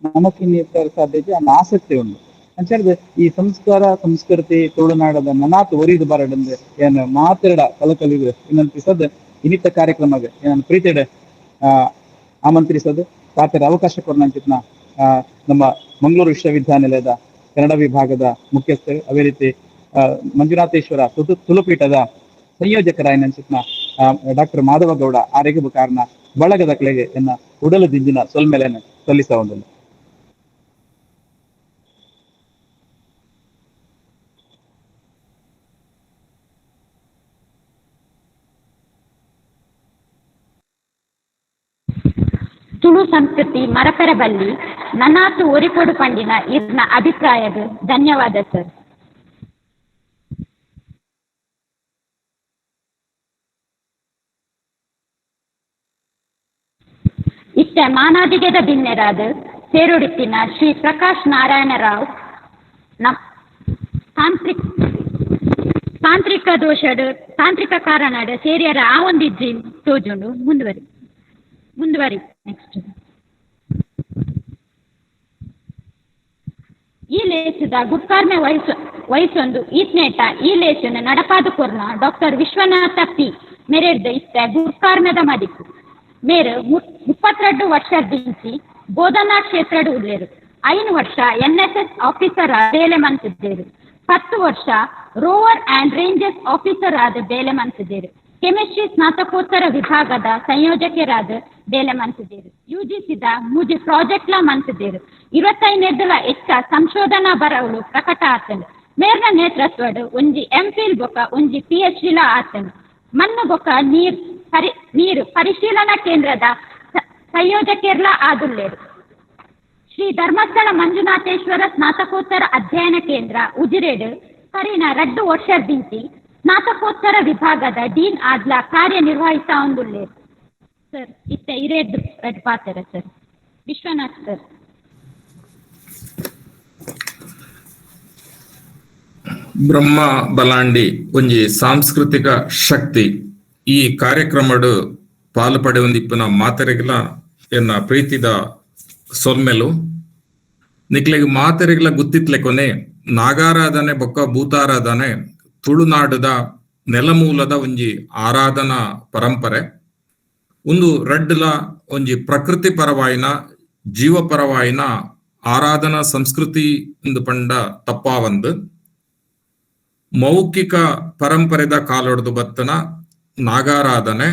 ನಮಕ್ ಇನ್ನಿತರ ಸಾಧ್ಯತೆ ಆಸಕ್ತಿ ಉಂಡು. ಅಂಚರ್ದ್ ಈ ಸಂಸ್ಕಾರ ಸಂಸ್ಕೃತಿ ತುಳುನಾಡದ ನನಾತ್ ಒರಿದು ಬರಡಂದು ಏನು ಮಾತೆರಡ ಕಲಕಲಿದು ಇನ್ನಂತಿಸದ್ ಇನ್ನಿತ ಕಾರ್ಯಕ್ರಮಗೆ ಏನನ್ನು ಪ್ರೀತಿಡೆ ಆಮಂತ್ರಿಸದು ಪಾತ್ರ ಅವಕಾಶ ಕೊರನಂಚಿತ್ನ ನಮ್ಮ ಮಂಗಳೂರು ವಿಶ್ವವಿದ್ಯಾನಿಲಯದ ಕನ್ನಡ ವಿಭಾಗದ ಮುಖ್ಯಸ್ಥರು, ಅದೇ ರೀತಿ ಮಂಜುನಾಥೇಶ್ವರ ತುಳುಪೀಠದ ಸಂಯೋಜಕರಾಯನಂಚಿತ್ನ ಡಾಕ್ಟರ್ ಮಾಧವ ಗೌಡ ಆರೆಗು ಕಾರಣ ಬಳಗದ ಕಲೆಗೆ ಎನ್ನ ಉಡಲು ದಿಂಜಿನ ಸೊಲ್ಮೆಲೆಯನ್ನು ಸಲ್ಲಿಸ ಒಂದು. ತುಳು ಸಂಸ್ಕೃತಿ ಮರಪೆರ ಬಲ್ಲಿ ನನಾತು ಒರಿಪೊಡು ಪಂಡಿನ ಇರ್ನ ಅಭಿಪ್ರಾಯದ ಧನ್ಯವಾದ ಸರ್. ಇತ್ತ ಮಾನಾದಿಗೆದ ಬಿನ್ನೆರಾದ ಸೇರುಡಿತ್ತಿನ ಶ್ರೀ ಪ್ರಕಾಶ್ ನಾರಾಯಣರಾವ್ ತಾಂತ್ರಿಕ ದೋಷಡ್ ತಾಂತ್ರಿಕ ಕಾರಣಡ್ ಸೇರಿಯರ ಆ ಒಂದಿಜ್ಜಿ ತೋಜುಂಡು. ಮುಂದುವರಿ ಮುಂದುವರಿ ನೆಕ್ಸ್ಟ್. ಈ ಲೇಸದ ಗುಟ್ಕಾರ್ಮೆ ವಹಿಸೊಂದು ಈತ್ನೇಟ ಈ ಲೇಸನ್ನು ನಡಪಾದ ಕೊರ್ನ ಡಾಕ್ಟರ್ ವಿಶ್ವನಾಥ ಪಿ ಮೆರೆರ್ದ ಇತ್ತ ಗುಟ್ಕಾರ್ಮೆದ ಮದಿಕು ಮೇರು 32 ವರ್ಷ ದಿಂಚಿ ಬೋಧನಾ ಕ್ಷೇತ್ರಡ್ ಉಲ್ಲೇರು. 5 ವರ್ಷ ಎನ್ಎಸ್ಎಸ್ ಆಫೀಸರ್ ಬೇಲೆ ಮಂತಿದ್ದೇರು. 10 ವರ್ಷ rover and Rangers officer ಆದ ಬೇಲೆ ಮಂತಿದ್ದೇರು. Chemistry ಸ್ನಾತಕೋತ್ತರ ವಿಭಾಗದ ಸಂಯೋಜಕರಾದ ಬೇಲೆ ಮಂತಿದ್ದೀರು. ಯುಜಿಸಿದ ಮೂಜಿ ಪ್ರಾಜೆಕ್ಟ್ಲ ಮಂತಿದ್ದೀರು. 25 ಹೆಚ್ಚ ಸಂಶೋಧನಾ ಬರವಳು ಪ್ರಕಟ ಆತನು. ಮೇರ್ನ ನೇತೃತ್ವಡು ಒಂಜಿ ಎಂ ಫಿಲ್ ಬೊಕ ಒಂಜಿ ಪಿಎಚ್ ಡಿ ಲ ಆತನು. ಮಣ್ಣು ಬೊಕ ನೀರು ಪರಿಶೀಲನಾ ಕೇಂದ್ರದ ಸಂಯೋಜಕರ್ಲ ಆದುಲ್ಲೇರು. ಶ್ರೀ ಧರ್ಮಸ್ಥಳ ಮಂಜುನಾಥೇಶ್ವರ ಸ್ನಾತಕೋತ್ತರ ಅಧ್ಯಯನ ಕೇಂದ್ರ ಉಜಿರೆಡು ಕರಿನ 2 ವರ್ಷದಿಂಚಿ ಸ್ನಾತಕೋತ್ತರ ವಿಭಾಗದ ಡೀನ್ ಆದ್ಲ ಕಾರ್ಯನಿರ್ವಹಿಸ್ತಾ ಒಂದುಲ್ಲೇರು. ಸರ್, ಇತ್ತ ಇರೇದ್ ಪಾತ್ರ ಸರ್ ವಿಶ್ವನಾಥ್ ಸರ್. ಬ್ರಹ್ಮ ಬಲಾಂಡಿ ಒಂಜಿ ಸಾಂಸ್ಕೃತಿಕ ಶಕ್ತಿ ಈ ಕಾರ್ಯಕ್ರಮಡು ಪಾಲು ಪಡೆಯೊಂದಿಪ್ಪುನ ಮಾತೆರೆಗ್ಲ ಎನ್ನ ಪ್ರೀತಿದ ಸೊಲ್ಮೆಲು. ನಿಕ್ಲೆಗ್ ಮಾತೆರೆಗ್ಲ ಗುತ್ತಿತ್ಲೆಕೊನೆ ನಾಗಾರಾಧನೆ ಬೊಕ್ಕ ಭೂತಾರಾಧನೆ ತುಳುನಾಡುದ ನೆಲಮೂಲದ ಒಂಜಿ ಆರಾಧನಾ ಪರಂಪರೆ. ಒಂದು ರಡ್ಡ್ಲ ಒಂಜಿ ಪ್ರಕೃತಿ ಪರವಾಯಿನ ಜೀವ ಪರವಾಯಿನ ಆರಾಧನಾ ಸಂಸ್ಕೃತಿ ಎಂದು ಪಂಡ ತಪ್ಪಾವಂದು. ಮೌಖಿಕ ಪರಂಪರೆದ ಕಾಲೊಡ್ದು ಬತ್ತನ ನಾಗಾರಾಧನೆ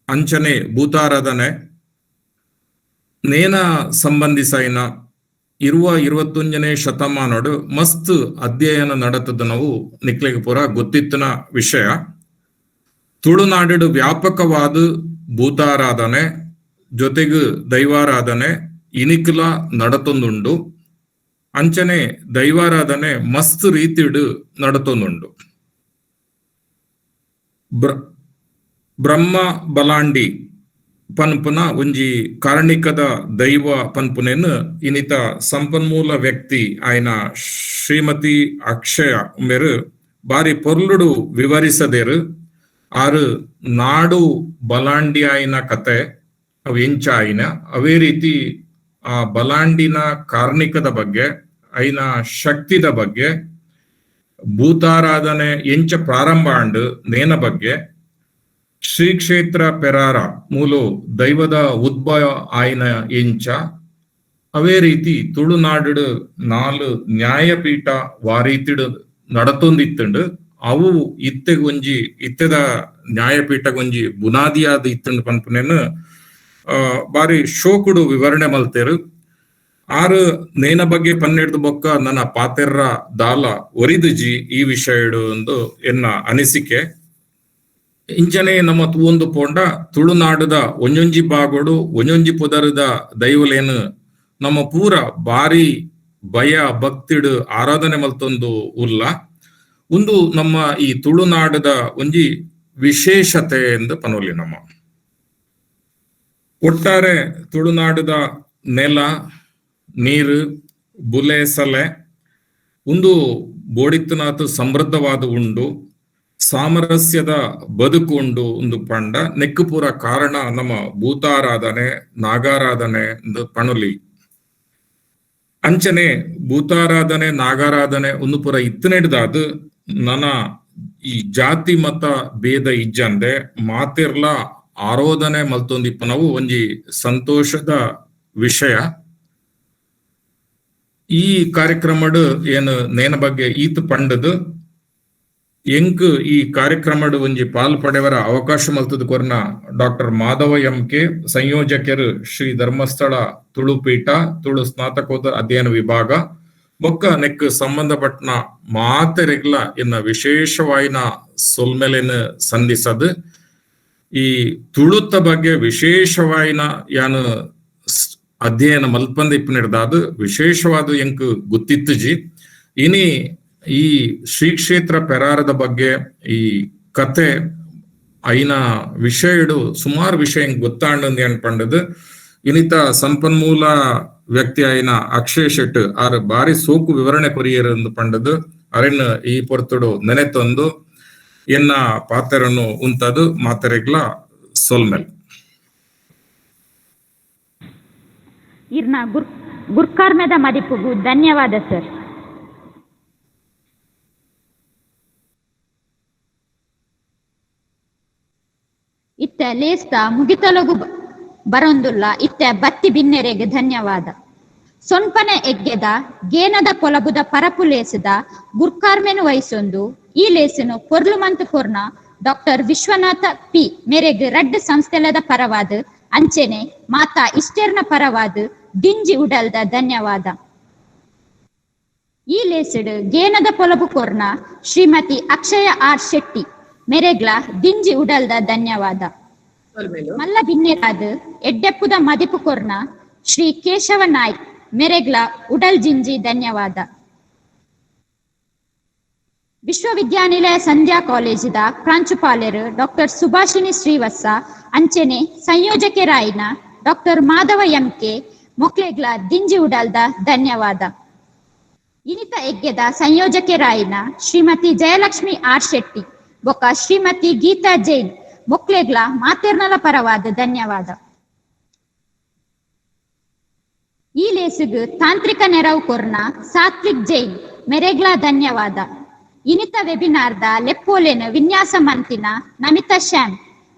ಅಂಚನೆ ಭೂತಾರಾಧನೆ ನೇನ ಸಂಬಂಧಿಸೈನ ಇರುವ 21ನೇ ಶತಮಾನಡು ಮಸ್ತ್ ಅಧ್ಯಯನ ನಡತದ ನಾವು ನಿಕ್ಲೆಗ್ ಪೂರ ಗೊತ್ತಿತ್ತನ ವಿಷಯ. ತುಳುನಾಡು ವ್ಯಾಪಕವಾದ ಭೂತಾರಾಧನೆ ಜೊತೆಗೆ ದೈವಾರಾಧನೆ ಇನಿಕ್ಲ ನಡತೊಂದುಂಡು. ಅಂಚನೆ ದೈವಾರಾಧನೆ ಮಸ್ತ್ ರೀತಿಡು ನಡತೊಂದುಂಡು. ಬ್ರಹ್ಮ ಬಲಾಂಡಿ ಪನ್ಪುನ ಒಂಜಿ ಕಾರಣಿಕದ ದೈವ ಪನ್ಪುನೇನು ಇನಿತ ಸಂಪನ್ಮೂಲ ವ್ಯಕ್ತಿ ಆಯ್ನ ಶ್ರೀಮತಿ ಅಕ್ಷಯ ಮೇರು ಬಾರಿ ಪೊರ್ಲುಡು ವಿವರಿಸದೇರು. ಆರು ನಾಡು ಬಲಾಂಡಿ ಆಯ್ನ ಕತೆ ಅವು ಎಂಚ ಆಯ್ನ ಅವೇ ರೀತಿ ಆ ಬಲಾಂಡಿನ ಕಾರ್ಣಿಕದ ಬಗ್ಗೆ ಐನ ಶಕ್ತಿದ ಬಗ್ಗೆ ಭೂತಾರಾಧನೆ ಎಂಚ ಪ್ರಾರಂಭ ಆಂಡು ನೇನ ಬಗ್ಗೆ ಶ್ರೀ ಕ್ಷೇತ್ರ ಪೆರಾರ ಮೂಲು ದೈವದ ಉದ್ಭವ ಆಯ್ನ ಎಂಚ ಅವೇ ರೀತಿ ತುಳುನಾಡು 4 ನ್ಯಾಯಪೀಠ ವಾರೀತಿಡು ನಡತೊಂದಿತ್ತುಂಡು. ಅವು ಇತ್ತೆಗೊಂಜಿ ಇತ್ತೆದ ನ್ಯಾಯಪೀಠಗೊಂಜಿ ಬುನಾದಿಯಾದ ಇತ್ತುಂಡು ಪನ್ಪುನೇನು ಬಾರಿ ಶೋಕುಡು ವಿವರಣೆ ಮಲ್ತೇರು. ಆರು ನೇನ ಬಗ್ಗೆ ಪನ್ನೆಡ್ದು ಬೊಕ್ಕ ನನ್ನ ಪಾತೆರ್ರ ದಾಲ ಒರಿದುಜಿ ಈ ವಿಷಯಡು ಒಂದು ಎನ್ನ ಅನಿಸಿಕೆ. ಇಂಚನೆ ನಮ್ಮ ತೂವೊಂದು ಪೋಂಡ ತುಳುನಾಡುದ ಒಂಜೊಂಜಿ ಬಾಗೋಡು ಒಂಜೊಂಜಿ ಪುದರದ ದೈವಲೇನು ನಮ್ಮ ಪೂರ ಬಾರಿ ಭಯ ಭಕ್ತಿಡು ಆರಾಧನೆ ಮಲ್ತೊಂದು ಉಲ್ಲ. ಒಂದು ನಮ್ಮ ಈ ತುಳುನಾಡದ ಒಂಜಿ ವಿಶೇಷತೆ ಎಂದು ಪನೋಲಿ. ನಮ್ಮ ಒಟ್ಟಾರೆ ತುಳುನಾಡದ ನೆಲ ನೀರು ಬುಲೆ ಸಲೆ ಒಂದು ಬೋಡಿತ್ತನಾಥ ಸಮೃದ್ಧವಾದ ಉಂಡು, ಸಾಮರಸ್ಯದ ಬದುಕು ಉಂಡು ಒಂದು ಪಂಡ ನೆಕ್ಕು ಪೂರ ಕಾರಣ ನಮ್ಮ ಭೂತಾರಾಧನೆ ನಾಗಾರಾಧನೆ ಪಣುಲಿ. ಅಂಚನೆ ಭೂತಾರಾಧನೆ ನಾಗಾರಾಧನೆ ಒಂದು ಪೂರ ಇತ್ತನೆಡ್ದಾದು ನನ್ನ ಈ ಜಾತಿ ಮತ ಭೇದ ಇಜ್ಜಂದೆ ಮಾತಿರ್ಲ ಆರೋಧನೆ ಮಲ್ತೊಂದಿಪ್ಪ ನಾವು ಒಂಜಿ ಸಂತೋಷದ ವಿಷಯ. ಈ ಕಾರ್ಯಕ್ರಮಡು ಏನು ನೇನ ಬಗ್ಗೆ ಈತ ಪಂಡದು ಎಂಕ್ ಈ ಕಾರ್ಯಕ್ರಮಡು ಒಂಜಿ ಪಾಲ್ ಪಡೆವರ ಅವಕಾಶ ಮಲ್ತದ ಕೊರ್ನ doctor Madhava M K ಸಂಯೋಜಕರು Shri Dharmasthala Tulu ಪೀಠ ತುಳು ಸ್ನಾತಕೋತ್ತರ ಅಧ್ಯಯನ ವಿಭಾಗ ಬೊಕ್ಕ ನೆಕ್ ಸಂಬಂಧಪಟ್ಟನ ಮಾತೆರೆಗ್ಲ ಎನ್ನ ವಿಶೇಷವಾಯಿನ ಸೊಲ್ಮೆಲೆನ್ ಸಂಧಿಸದು. ಈ ತುಳುತ್ತ ಬಗ್ಗೆ ವಿಶೇಷವಾಯಿನ ಯಾನು ಅಧ್ಯಯನ ಮಲ್ಪಂದ ಇಪ್ಪನಿಡ್ದಾದು ವಿಶೇಷವಾದ ಎಂಕ್ ಗೊತ್ತಿತ್ತುಜಿ. ಇನಿ ಈ ಶ್ರೀ ಕ್ಷೇತ್ರ ಪೆರಾರದ ಬಗ್ಗೆ ಈ ಕತೆ ಐನ ವಿಷಯಡು ಸುಮಾರು ವಿಷಯ ಗೊತ್ತಾಂಡಂದು ಅನ್ಪಂಡದು. ಇನಿತ ಸಂಪನ್ಮೂಲ ವ್ಯಕ್ತಿ ಐನ ಅಕ್ಷಯ್ ಶೆಟ್ ಆರ್ ಬಾರಿ ಸೋಕು ವಿವರಣೆ ಕೊರಿಯರ್ ಎಂದು ಪಂಡದು ಅರೆನ್ ಈ ಪೊರ್ತುಡು ನೆನೆತೊಂದು ಎನ್ನ ಪಾತ್ರನ್ನು ಉಂತದು ಮಾತರೆಗ್ಲ ಸೊಲ್ಮೆಲ್. ಇರ್ನ ಗುರ್ಕಾರ್ಮೆದ ಮದಿಪುಗು ಧನ್ಯವಾದ ಸರ್. ಇತ್ತ ಲೇಸ್ತ ಮುಗಿತಲಗು ಬರೊಂದುಲ್ಲ ಇತ್ತ ಬತ್ತಿ ಬಿನ್ನೆರೆಗೆ ಧನ್ಯವಾದ. ಸೊನ್ಪನೆ ಎಗ್ಗೆದ ಗೇನದ ಪೊಲಬುದ ಪರಪು ಲೇಸದ ಗುರ್ಕಾರ್ಮೆನು ವಹಿಸೊಂದು ಈ ಲೇಸನು ಪೊರ್ಲು ಮಂತು ಕೊರ್ನ ಡಾಕ್ಟರ್ ವಿಶ್ವನಾಥ ಪಿ ಮೇರೆಗ್ ರಡ್ಡ್ ಸಂಸ್ಥೆಲದ ಪರವಾದ್ ಅಂಚೆನೆ ಮಾತಾ ಇಷ್ಟೆರ್ನ ಪರವಾದ್ ದಿಂಜಿ ಉಡಲ್ದ ಧನ್ಯವಾದ. ಈ ಲೇಸ್ಡ್ ಗೇನದ ಪೊಲಬು ಕೊರ್ನ ಶ್ರೀಮತಿ ಅಕ್ಷಯ ಆರ್ ಶೆಟ್ಟಿ ಮೆರೆಗ್ಲ ದಿಂಜಿ ಉಡಲ್ದ ಧನ್ಯವಾದ. ಮಲ್ಲ ಬಿನ್ನೆರಾದ್ ಎಡ್ಡೆಪ್ಪುದ ಮದಿಪು ಕೊರ್ನ ಶ್ರೀ ಕೇಶವ ನಾಯ್ಕ್ ಮೆರೆಗ್ಲ ಉಡಲ್ ಜಿಂಜಿ ಧನ್ಯವಾದ. ವಿಶ್ವವಿದ್ಯಾನಿಲಯ ಸಂಧ್ಯಾ ಕಾಲೇಜಿದ ಪ್ರಾಂಶುಪಾಲರು ಡಾಕ್ಟರ್ ಸುಭಾಷಿಣಿ ಶ್ರೀವತ್ಸ ಅಂಚೆನೆ ಸಂಯೋಜಕೆರಾಯಿನ ಡಾಕ್ಟರ್ ಮಾಧವ ಎಂ ಕೆ ಮೊಕ್ಲೆಗ್ಲ ದಿಂಜಿ ಉಡಲ್ದ ಧನ್ಯವಾದ. ಇನಿತ ಎಗ್ಗೆದ ಸಂಯೋಜಕೆರಾಯಿನ ಶ್ರೀಮತಿ ಜಯಲಕ್ಷ್ಮಿ ಆರ್ ಶೆಟ್ಟಿ ಬೊಕ್ಕ ಶ್ರೀಮತಿ ಗೀತಾ ಜೈನ್ ಮೊಕ್ಲೆಗ್ಲ ಮಾತೆರ್ನಲ ಪರವಾದ ಧನ್ಯವಾದ. ಈ ಲೇಸುಗ್ ತಾಂತ್ರಿಕ ನೆರವು ಕೊರ್ನ ಸಾತ್ವಿಕ್ ಜೈನ್ ಮೆರೆಗ್ಲ ಧನ್ಯವಾದ. ಇನಿತ ವೆಬಿನಾರ್ದ ಲೆಪ್ಪೋಲೆನ್ ವಿನ್ಯಾಸ ಮಂತಿನ ನಮಿತಾ ಶ್ಯಾಮ್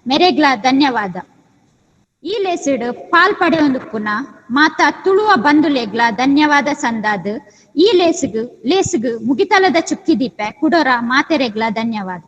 ಮೆರೆಗ್ಲ ಧನ್ಯವಾದ. ಈ ಲೇಸುಡ್ ಪಾಲ್ ಪಡೆಯೊಂದುಪ್ಪುನ ಮಾತಾ ತುಳುವ ಬಂಧುಲೆಗ್ಲ ಧನ್ಯವಾದ ಸಂದಾದ್ ಈ ಲೇಸುಗ್ ಮುಗಿತಲದ ಚುಕ್ಕಿ ದೀಪೆ ಕುಡೋರ ಮಾತೆರೆಗ್ಲ ಧನ್ಯವಾದ.